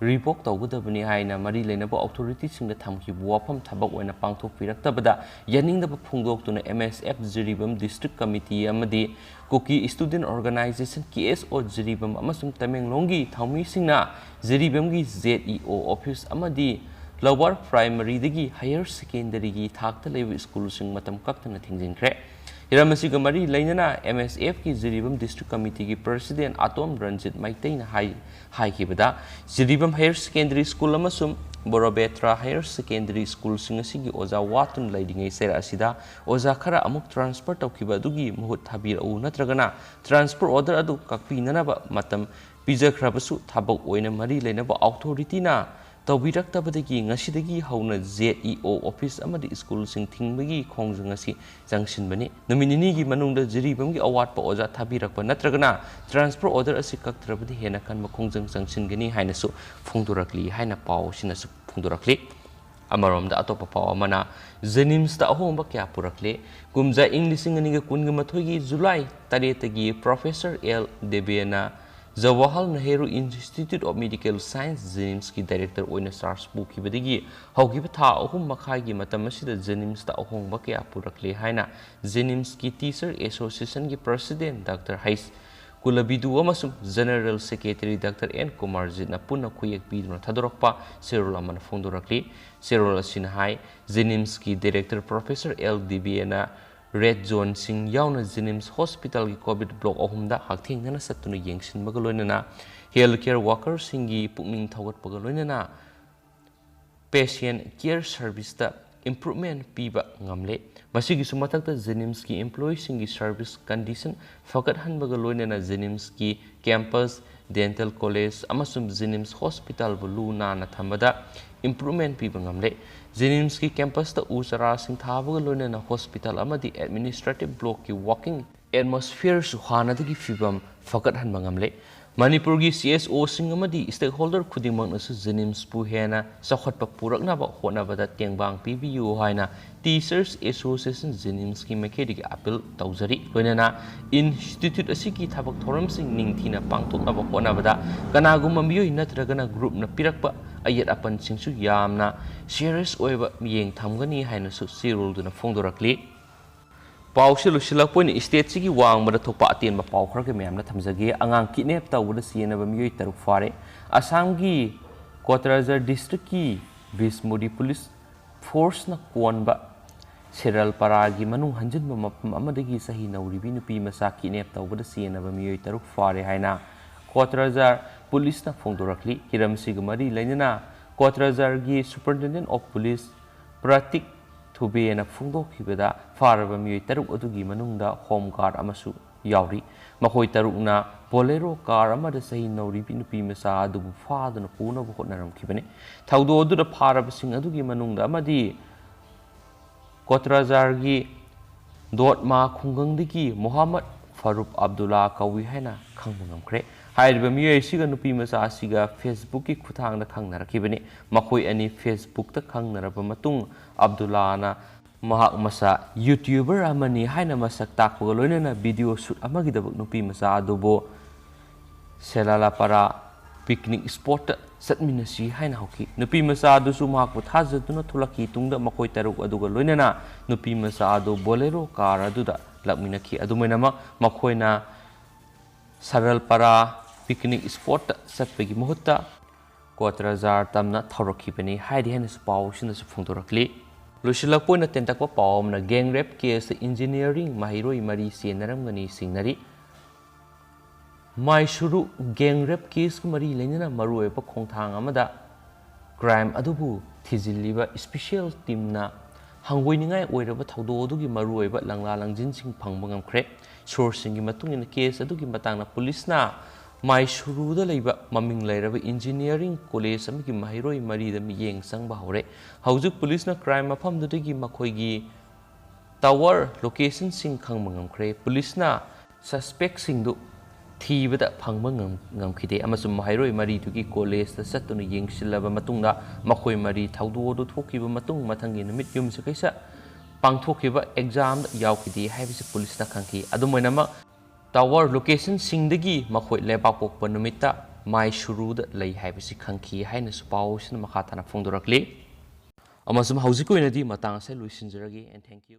ꯔꯤꯚꯣꯛ ꯇꯧꯒꯗꯕꯅꯤ ꯍꯥꯏꯅ ꯃꯔꯤ ꯂꯩꯅꯕ ꯑꯣꯊꯣꯔꯤꯇꯤꯁꯤꯡꯗ ꯊꯝꯈꯤꯕ ꯋꯥꯐꯝ ꯊꯕꯛ ꯑꯣꯏꯅ ꯄꯥꯡꯊꯣꯛꯄꯤꯔꯛꯇꯕꯗ ꯌꯥꯅꯤꯡꯗꯕ ꯐꯣꯡꯗꯣꯛꯇꯨꯅ ꯑꯦꯝ ꯑꯦꯁ ꯑꯦꯐ ꯖꯤꯔꯤꯕꯥꯝ ꯗꯤꯁꯇ꯭ꯔꯤꯛ ꯀꯃꯤꯇꯤ ꯑꯃꯗꯤ ꯀꯨꯀꯤ ꯁ꯭ꯇꯨꯗꯦꯟꯠ ꯑꯣꯔꯒꯅꯥꯏꯖꯦꯁꯟ, ꯀꯦ ꯑꯦꯁ ꯑꯣ, ꯖꯤꯔꯤꯕꯥꯝ ꯑꯃꯁꯨꯡ ꯇꯃꯦꯡꯂꯣꯡꯒꯤ ꯊꯧꯃꯤꯁꯤꯡꯅ ꯖꯤꯔꯤꯕꯥꯝꯒꯤ ꯖꯦꯠ ꯏ ꯑꯣ ꯑꯣꯐꯤꯁ ꯑꯃꯗꯤ ꯂꯋꯥꯔ ꯄ꯭ꯔꯥꯏꯃꯔꯤꯗꯒꯤ ꯍꯥꯌꯔ ꯁꯦꯀꯦꯟꯗꯔꯤꯒꯤ ꯊꯥꯛꯇ ꯂꯩꯕ ꯁ꯭ꯀꯨꯜꯁꯤꯡ ꯃꯇꯝ ꯀꯛꯇꯅ ꯊꯤꯡꯖꯤꯟꯈ꯭ꯔꯦ꯫ ꯍꯤꯔꯝ ꯑꯁꯤꯒ ꯃꯔꯤ ꯂꯩꯅꯅ ꯑꯦꯝ ꯑꯦꯁ ꯑꯦꯐꯀꯤ ꯖꯤꯔꯤꯕꯥꯝ ꯗꯤꯁꯇ꯭ꯔꯤꯛ ꯀꯃꯤꯇꯤꯒꯤ ꯄ꯭ꯔꯁꯤꯗꯦꯟꯠ ꯑꯇꯣꯝ ꯔꯟꯖꯤꯠ ꯃꯩꯇꯩꯅ ꯍꯥꯏ-, ꯍꯥꯏꯈꯤꯕꯗ, ꯖꯤꯔꯤꯕꯥꯝ ꯍꯥꯌꯔ ꯁꯦꯀꯦꯟꯗꯔꯤ ꯁ꯭ꯀꯨꯜ ꯑꯃꯁꯨꯡ ꯕꯣꯔꯣꯕꯦꯇ꯭ꯔꯥ ꯍꯥꯌꯔ ꯁꯦꯀꯦꯟꯗꯔꯤ ꯁ꯭ꯀꯨꯜꯁꯤꯡ ꯑꯁꯤꯒꯤ ꯑꯣꯖꯥ ꯋꯥꯠꯇꯨꯅ ꯂꯩꯔꯤꯉꯩ ꯆꯩꯔꯛ ꯑꯁꯤꯗ ꯑꯣꯖꯥ ꯈꯔ ꯑꯃꯨꯛ ꯇ꯭ꯔꯥꯟꯁꯐꯔ ꯇꯧꯈꯤꯕ ꯑꯗꯨꯒꯤ ꯃꯍꯨꯠ ꯊꯥꯕꯤꯔꯛꯎ ꯅꯠꯇ꯭ꯔꯒꯅ ꯇ꯭ꯔꯥꯟꯁꯐꯔ ꯑꯣꯔꯗꯔ ꯑꯗꯨ ꯀꯛꯄꯤꯅꯅꯕ ꯃꯇꯝ ꯄꯤꯖꯈ꯭ꯔꯕꯁꯨ, ꯊꯕꯛ ꯑꯣꯏꯅ ꯃꯔꯤ ꯂꯩꯅꯕ ꯑꯣꯊꯣꯔꯤꯇꯤꯅ ꯇꯧꯕꯤꯔꯛꯇꯕꯗꯒꯤ ꯉꯁꯤꯗꯒꯤ ꯍꯧꯅ ꯖꯦꯠ ꯏ ꯑꯣ ꯑꯣꯐꯤꯁ ꯑꯃꯗꯤ ꯁ꯭ꯀꯨꯜꯁꯤꯡ ꯊꯤꯡꯕꯒꯤ ꯈꯣꯡꯖꯪ ꯑꯁꯤ ꯆꯪꯁꯤꯟꯕꯅꯤ꯫ ꯅꯨꯃꯤꯠ ꯅꯤꯅꯤꯒꯤ ꯃꯅꯨꯡꯗ ꯖꯤꯔꯤꯕꯥꯝꯒꯤ ꯑꯋꯥꯠꯄ ꯑꯣꯖꯥ ꯊꯥꯕꯤꯔꯛꯄ ꯅꯠꯇ꯭ꯔꯒꯅ ꯇ꯭ꯔꯥꯟꯁꯐꯔ ꯑꯣꯔꯗꯔ ꯑꯁꯤ ꯀꯛꯇ꯭ꯔꯕꯗꯤ ꯍꯦꯟꯅ ꯀꯟꯕ ꯈꯣꯡꯖꯪ ꯆꯪꯁꯤꯟꯒꯅꯤ ꯍꯥꯏꯅꯁꯨ ꯐꯣꯡꯗꯣꯔꯛꯂꯤ ꯍꯥꯏꯅ ꯄꯥꯎ ꯑꯁꯤꯅꯁꯨ ꯐꯣꯡꯗꯣꯔꯛꯂꯤ꯫ ꯑꯃꯔꯣꯝꯗ ꯑꯇꯣꯞꯄ ꯄꯥꯎ ꯑꯃꯅ, ꯖꯦꯅꯤꯝꯁꯇ ꯑꯍꯣꯡꯕ ꯀꯌꯥ ꯄꯨꯔꯛꯂꯦ꯫ ꯀꯨꯝꯖꯥ ꯏꯪ ꯂꯤꯁꯤꯡ ꯑꯅꯤꯒ ꯀꯨꯟꯒ ꯃꯥꯊꯣꯏꯒꯤ ꯖꯨꯂꯥꯏ ꯇꯔꯦꯠꯇꯒꯤ ꯄ꯭ꯔꯣꯐꯦꯁꯔ ꯑꯦꯜ ꯗꯦꯕꯦꯅ Jawahar Nehru institute of medical science, ꯖꯦꯅꯤꯝꯁꯀꯤ ꯗꯥꯏꯔꯦꯛꯇꯔ ꯑꯣꯏꯅ ꯆꯥꯔꯖ ꯄꯨꯈꯤꯕꯗꯒꯤ ꯍꯧꯈꯤꯕ ꯊꯥ ꯑꯍꯨꯝ ꯃꯈꯥꯏꯒꯤ ꯃꯇꯝ ꯑꯁꯤꯗ ꯖꯦꯅꯤꯝꯁꯇ ꯑꯍꯣꯡꯕ ꯀꯌꯥ ꯄꯨꯔꯛꯂꯦ ꯍꯥꯏꯅ ꯖꯦꯅꯤꯝꯁꯀꯤ ꯇꯤꯆꯔ ꯑꯦꯁꯣꯁꯤꯌꯦꯁꯟꯒꯤ ꯄ꯭ꯔꯁꯤꯗꯦꯟꯠ ꯗꯥꯛꯇꯔ ꯍꯩꯁ ꯀꯨꯂꯕꯤꯗꯨ ꯑꯃꯁꯨꯡ ꯖꯦꯅꯔꯦꯜ ꯁꯦꯀ꯭ꯔꯦꯇꯔꯤ ꯗꯥꯛꯇꯔ ꯑꯦꯟ ꯀꯨꯃꯥꯔꯖꯤꯠꯅ ꯄꯨꯟꯅ ꯈꯨꯌꯦꯛ ꯄꯤꯗꯨꯅ ꯊꯥꯗꯣꯔꯛꯄ ꯆꯦꯔꯣꯜ ꯑꯃꯅ ꯐꯣꯡꯗꯣꯔꯛꯂꯤ꯫ ꯆꯦꯔꯣꯜ ꯑꯁꯤꯅ ꯍꯥꯏ, ꯖꯦꯅꯤꯝꯁꯀꯤ ꯗꯥꯏꯔꯦꯛꯇꯔ ꯄ꯭ꯔꯣꯐꯦꯁꯔ ꯑꯦꯜ ꯗꯦꯕꯦꯅ ꯔꯦꯗ ꯖꯣꯟꯁꯤꯡ ꯌꯥꯎꯅ ꯖꯦꯅꯤꯝꯁ ꯍꯣꯁꯄꯤꯇꯥꯜꯒꯤ ꯀꯣꯚꯤꯗ ꯕ꯭ꯂꯣꯛ ꯑꯍꯨꯝꯗ ꯍꯛꯊꯦꯡꯅꯅ ꯆꯠꯇꯨꯅ ꯌꯦꯡꯁꯤꯟꯕꯒ ꯂꯣꯏꯅꯅ ꯍꯦꯜꯊ ꯀꯦꯌꯔ ꯋꯥꯀꯔꯁꯤꯡꯒꯤ ꯄꯨꯛꯅꯤꯡ ꯊꯧꯒꯠꯄꯒ ꯂꯣꯏꯅꯅ ꯄꯦꯁꯦꯟꯠ ꯀꯦꯌꯔ ꯁꯔꯚꯤꯁꯇ improvement ꯄꯤꯕ ꯉꯝꯂꯦ꯫ ꯃꯁꯤꯒꯤꯁꯨ ꯃꯊꯛꯇ JNIMSꯀꯤ employeeꯁꯤꯡꯒꯤ service condition ꯐꯒꯠꯍꯟꯕꯒ ꯂꯣꯏꯅꯅ JNIMSꯀꯤ campus, dental college ꯑꯃꯁꯨꯡ JNIMS hospitalꯕꯨ ꯂꯨ ꯅꯥꯟꯅ ꯊꯝꯕꯗ improvement ꯄꯤꯕ ꯉꯝꯂꯦ꯫ JNIMSꯀꯤ campusꯇ ꯎ ꯆꯥꯔꯥꯁꯤꯡ ꯊꯥꯕꯒ ꯂꯣꯏꯅꯅ hospital ꯑꯃꯗꯤ administrative blockꯀꯤ working atmosphereꯁꯨ ꯍꯥꯟꯅꯗꯒꯤ ꯐꯤꯕꯝ ꯐꯒꯠꯍꯟꯕ ꯉꯝꯂꯦ꯫ ꯃꯅꯤꯄꯨꯔꯒꯤ CSOꯁꯤꯡ ꯑꯃꯗꯤ stakeholder ꯈꯨꯗꯤꯡꯃꯛꯅꯁꯨ JNIMSꯄꯨ ꯍꯦꯟꯅ ꯆꯥꯎꯈꯠꯄ ꯄꯨꯔꯛꯅꯕ ꯍꯣꯠꯅꯕꯗ ꯇꯦꯡꯕꯥꯡ ꯄꯤꯕꯤꯌꯨ ꯍꯥꯏꯅ Teachers Association JNIMSꯀꯤ ꯃꯥꯏꯀꯩꯗꯒꯤ appeal ꯇꯧꯖꯔꯤ꯫ ꯂꯣꯏꯅꯅ institute ꯑꯁꯤꯒꯤ ꯊꯕꯛ ꯊꯧꯔꯝꯁꯤꯡ ꯅꯤꯡꯊꯤꯅ ꯄꯥꯡꯊꯣꯛꯅꯕ ꯍꯣꯠꯅꯕꯗ ꯀꯅꯥꯒꯨꯝꯕ ꯃꯤꯑꯣꯏ ꯅꯠꯇ꯭ꯔꯒꯅ groupꯅ ꯄꯤꯔꯛꯄ ꯑꯌꯦꯠ ꯑꯄꯟꯁꯤꯡꯁꯨ ꯌꯥꯝꯅ serious ꯑꯣꯏꯕ ꯃꯤꯠꯌꯦꯡ ꯊꯝꯒꯅꯤ ꯍꯥꯏꯅꯁꯨ ꯆꯦꯔꯣꯜꯗꯨꯅ ꯐꯣꯡꯗꯣꯔꯛꯂꯤ꯫ ꯄꯥꯎꯁꯦ ꯂꯣꯏꯁꯤꯜꯂꯛꯄ ꯑꯣꯏꯅ stateꯁꯤꯒꯤ ꯋꯥꯡꯃꯗ ꯊꯣꯛꯄ ꯑꯇꯦꯟꯕ ꯄꯥꯎ ꯈꯔꯒ ꯃꯌꯥꯝꯅ ꯊꯝꯖꯒꯦ꯫ ꯑꯉꯥꯡ kidnap ꯇꯧꯕꯗ ꯆꯦꯟꯅꯕ ꯃꯤꯑꯣꯏ ꯇꯔꯨꯛ ꯐꯥꯔꯦ꯫ ꯑꯁꯥꯝꯒꯤ ꯀꯣꯇ꯭ꯔꯥꯖꯥꯔ districtꯀꯤ ꯕꯤꯁꯃꯨꯔꯤ police forceꯅ ꯀꯣꯟꯕ ꯁꯦꯔꯜꯄꯥꯔꯥꯒꯤ ꯃꯅꯨꯡ ꯍꯟꯖꯤꯟꯕ ꯃꯐꯝ ꯑꯃꯗꯒꯤ ꯆꯍꯤ ꯅꯧꯔꯤꯕꯤ ꯅꯨꯄꯤ ꯃꯆꯥ kidnap ꯇꯧꯕꯗ ꯆꯦꯟꯅꯕ ꯃꯤꯑꯣꯏ ꯇꯔꯨꯛ ꯐꯥꯔꯦ ꯍꯥꯏꯅ ꯀꯣꯇ꯭ꯔꯥꯖꯥꯔ policeꯅ ꯐꯣꯡꯗꯣꯔꯛꯂꯤ꯫ ꯍꯤꯔꯝꯁꯤꯒ ꯃꯔꯤ ꯂꯩꯅꯅ ꯀꯣꯇ꯭ꯔꯥꯖꯥꯔꯒꯤ Superintendent of Police ꯄ꯭ꯔꯇꯤꯛ ꯊꯨꯕꯦꯅ ꯐꯣꯡꯗꯣꯛꯈꯤꯕꯗ, ꯐꯥꯔꯕ ꯃꯤꯑꯣꯏ ꯇꯔꯨꯛ ꯑꯗꯨꯒꯤ ꯃꯅꯨꯡꯗ home guard ꯑꯃꯁꯨ ꯌꯥꯎꯔꯤ꯫ ꯃꯈꯣꯏ ꯇꯔꯨꯛꯅ Bolero car ꯑꯃꯗ ꯆꯍꯤ ꯅꯧꯔꯤꯕꯤ ꯅꯨꯄꯤ ꯃꯆꯥ ꯑꯗꯨꯕꯨ ꯐꯥꯗꯨꯅ ꯄꯨꯅꯕ ꯍꯣꯠꯅꯔꯝꯈꯤꯕꯅꯤ꯫ ꯊꯧꯗꯣꯛ ꯑꯗꯨꯗ ꯐꯥꯔꯕꯁꯤꯡ ꯑꯗꯨꯒꯤ ꯃꯅꯨꯡꯗ ꯑꯃꯗꯤ ꯀꯣꯇ꯭ꯔꯥꯖꯥꯔꯒꯤ ꯗꯣꯠꯃꯥ ꯈꯨꯡꯒꯪꯗꯒꯤ ꯃꯣꯍꯥꯃꯠ ꯐꯥꯔꯨꯞ ꯑꯕꯗꯨꯜꯂꯥ ꯀꯧꯏ ꯍꯥꯏꯅ ꯈꯪꯕ ꯉꯝꯈ꯭ꯔꯦ꯫ ꯍꯥꯏꯔꯤꯕ ꯃꯤꯑꯣꯏ ꯑꯁꯤꯒ ꯅꯨꯄꯤ ꯃꯆꯥ ꯑꯁꯤꯒ Facebookꯀꯤ ꯈꯨꯠꯊꯥꯡꯗ ꯈꯪꯅꯔꯛꯈꯤꯕꯅꯤ꯫ ꯃꯈꯣꯏ ꯑꯅꯤ Facebookꯇ ꯈꯪꯅꯔꯕ ꯃꯇꯨꯡ, ꯑꯕꯗꯨꯜꯂꯥꯅ ꯃꯍꯥꯛ ꯃꯁꯥ YouTuber ꯑꯃꯅꯤ ꯍꯥꯏꯅ ꯃꯁꯛ ꯇꯥꯛꯄꯒ ꯂꯣꯏꯅꯅ video shoot ꯑꯃꯒꯤꯗꯃꯛ ꯅꯨꯄꯤ ꯃꯆꯥ ꯑꯗꯨꯕꯨ ꯁꯦꯂꯥꯂꯥꯄꯥꯔꯥ picnic spotꯇ ꯆꯠꯃꯤꯟꯅꯁꯤ ꯍꯥꯏꯅ ꯍꯧꯈꯤ꯫ ꯅꯨꯄꯤ ꯃꯆꯥ ꯑꯗꯨꯁꯨ ꯃꯍꯥꯛꯄꯨ ꯊꯥꯖꯗꯨꯅ ꯊꯣꯛꯂꯛꯈꯤ꯫ ꯇꯨꯡꯗ ꯃꯈꯣꯏ ꯇꯔꯨꯛ ꯑꯗꯨꯒ ꯂꯣꯏꯅꯅ ꯅꯨꯄꯤ ꯃꯆꯥ ꯑꯗꯨ Bolero car ꯑꯗꯨꯗ ꯂꯥꯛꯃꯤꯟꯅꯈꯤ꯫ ꯑꯗꯨꯃꯥꯏꯅꯃꯛ ꯃꯈꯣꯏꯅ ꯁꯔꯜꯄꯥꯔꯥ picnic spotꯇ ꯆꯠꯄꯒꯤ ꯃꯍꯨꯠꯇ ꯀꯣꯇ꯭ꯔꯥꯖꯥꯔ ꯇꯝꯅ ꯊꯧꯔꯛꯈꯤꯕꯅꯤ ꯍꯥꯏꯔꯤ ꯍꯥꯏꯅꯁꯨ ꯄꯥꯎꯁꯤꯅꯁꯨ ꯐꯣꯡꯗꯣꯔꯛꯂꯤ꯫ ꯂꯣꯏꯁꯤꯜꯂꯛꯄ ꯑꯣꯏꯅ ꯇꯦꯟꯇꯛꯄ ꯄꯥꯎ ꯑꯃꯅ, gang rape caseꯇ engineering ꯃꯍꯩꯔꯣꯏ ꯃꯔꯤ ꯆꯦꯟꯅꯔꯝꯒꯅꯤ ꯆꯤꯡꯅꯔꯤ꯫ ꯃꯥꯏꯁꯨꯔꯨ gang rape caseꯀ ꯃꯔꯤ ꯂꯩꯅꯅ ꯃꯔꯨꯑꯣꯏꯕ ꯈꯣꯡꯊꯥꯡ ꯑꯃꯗ crime ꯑꯗꯨꯕꯨ ꯊꯤꯖꯤꯜꯂꯤꯕ ꯏꯁꯄꯤꯁꯦꯜ ꯇꯤꯝꯅ ꯍꯪꯒꯣꯏꯅꯤꯡꯉꯥꯏ ꯑꯣꯏꯔꯕ ꯊꯧꯗꯣꯛ ꯑꯗꯨꯒꯤ ꯃꯔꯨꯑꯣꯏꯕ ꯂꯪꯂꯥ ꯂꯪꯖꯤꯟꯁꯤꯡ ꯐꯪꯕ ꯉꯝꯈ꯭ꯔꯦ꯫ ꯁꯣꯔꯁꯁꯤꯡꯒꯤ ꯃꯇꯨꯡ ꯏꯟꯅ, ꯀꯦꯁ ꯑꯗꯨꯒꯤ ꯃꯇꯥꯡꯗ ꯄꯨꯂꯤꯁꯅ ꯃꯥꯏꯁꯨꯔꯨꯗ ꯂꯩꯕ ꯃꯃꯤꯡ ꯂꯩꯔꯕ ꯏꯟꯖꯤꯅꯤꯌꯥꯔꯤꯡ ꯀꯣꯂꯦꯖ ꯑꯃꯒꯤ ꯃꯍꯩꯔꯣꯏ ꯃꯔꯤꯗ ꯃꯤꯠꯌꯦꯡ ꯆꯪꯕ ꯍꯧꯔꯦ꯫ ꯍꯧꯖꯤꯛ ꯄꯨꯂꯤꯁꯅ ꯀ꯭ꯔꯥꯏꯝ ꯃꯐꯝꯗꯨꯗꯒꯤ ꯃꯈꯣꯏꯒꯤ ꯇꯥꯋꯔ ꯂꯣꯀꯦꯁꯟꯁꯤꯡ ꯈꯪꯕ ꯉꯝꯈ꯭ꯔꯦ꯫ ꯄꯨꯂꯤꯁꯅ ꯁꯁꯄꯦꯛꯁꯤꯡꯗꯨ ꯊꯤꯕꯗ ꯐꯪꯕ ꯉꯝ-, ꯉꯝꯈꯤꯗꯦ ꯑꯃꯁꯨꯡ ꯃꯍꯩꯔꯣꯏ ꯃꯔꯤꯗꯨꯒꯤ ꯀꯣꯂꯦꯖꯇ ꯆꯠꯇꯨꯅ ꯌꯦꯡꯁꯤꯜꯂꯕ ꯃꯇꯨꯡꯗ ꯃꯈꯣꯏ ꯃꯔꯤ ꯊꯧꯗꯣꯛ ꯑꯗꯨ ꯊꯣꯛꯈꯤꯕ ꯃꯇꯨꯡ ꯃꯊꯪꯒꯤ ꯅꯨꯃꯤꯠ ꯌꯨꯝꯁꯀꯩꯁ ꯄꯥꯡꯊꯣꯛꯈꯤꯕ ꯑꯦꯛꯖꯥꯝꯗ ꯌꯥꯎꯈꯤꯗꯦ ꯍꯥꯏꯕꯁꯤ ꯄꯨꯂꯤꯁꯅ ꯈꯪꯈꯤ꯫ ꯑꯗꯨꯝ ꯑꯣꯏꯅꯃꯛ, ꯇꯥꯋꯔ ꯂꯣꯀꯦꯁꯟꯁꯤꯡꯗꯒꯤ ꯃꯈꯣꯏ ꯂꯩꯕꯥꯛꯄꯣꯛꯄ ꯅꯨꯃꯤꯠꯇ ꯃꯥꯏꯁꯨꯔꯨꯗ ꯂꯩ ꯍꯥꯏꯕꯁꯤ ꯈꯪꯈꯤ ꯍꯥꯏꯅꯁꯨ ꯄꯥꯎꯁꯤꯅ ꯃꯈꯥ ꯇꯥꯅ ꯐꯣꯡꯗꯣꯔꯛꯂꯤ꯫ ꯑꯃꯁꯨꯡ ꯍꯧꯖꯤꯛꯀꯤ ꯑꯣꯏꯅꯗꯤ ꯃꯇꯥꯡ ꯑꯁꯤꯗ ꯂꯣꯏꯁꯤꯟꯖꯔꯒꯦ, and thank you꯫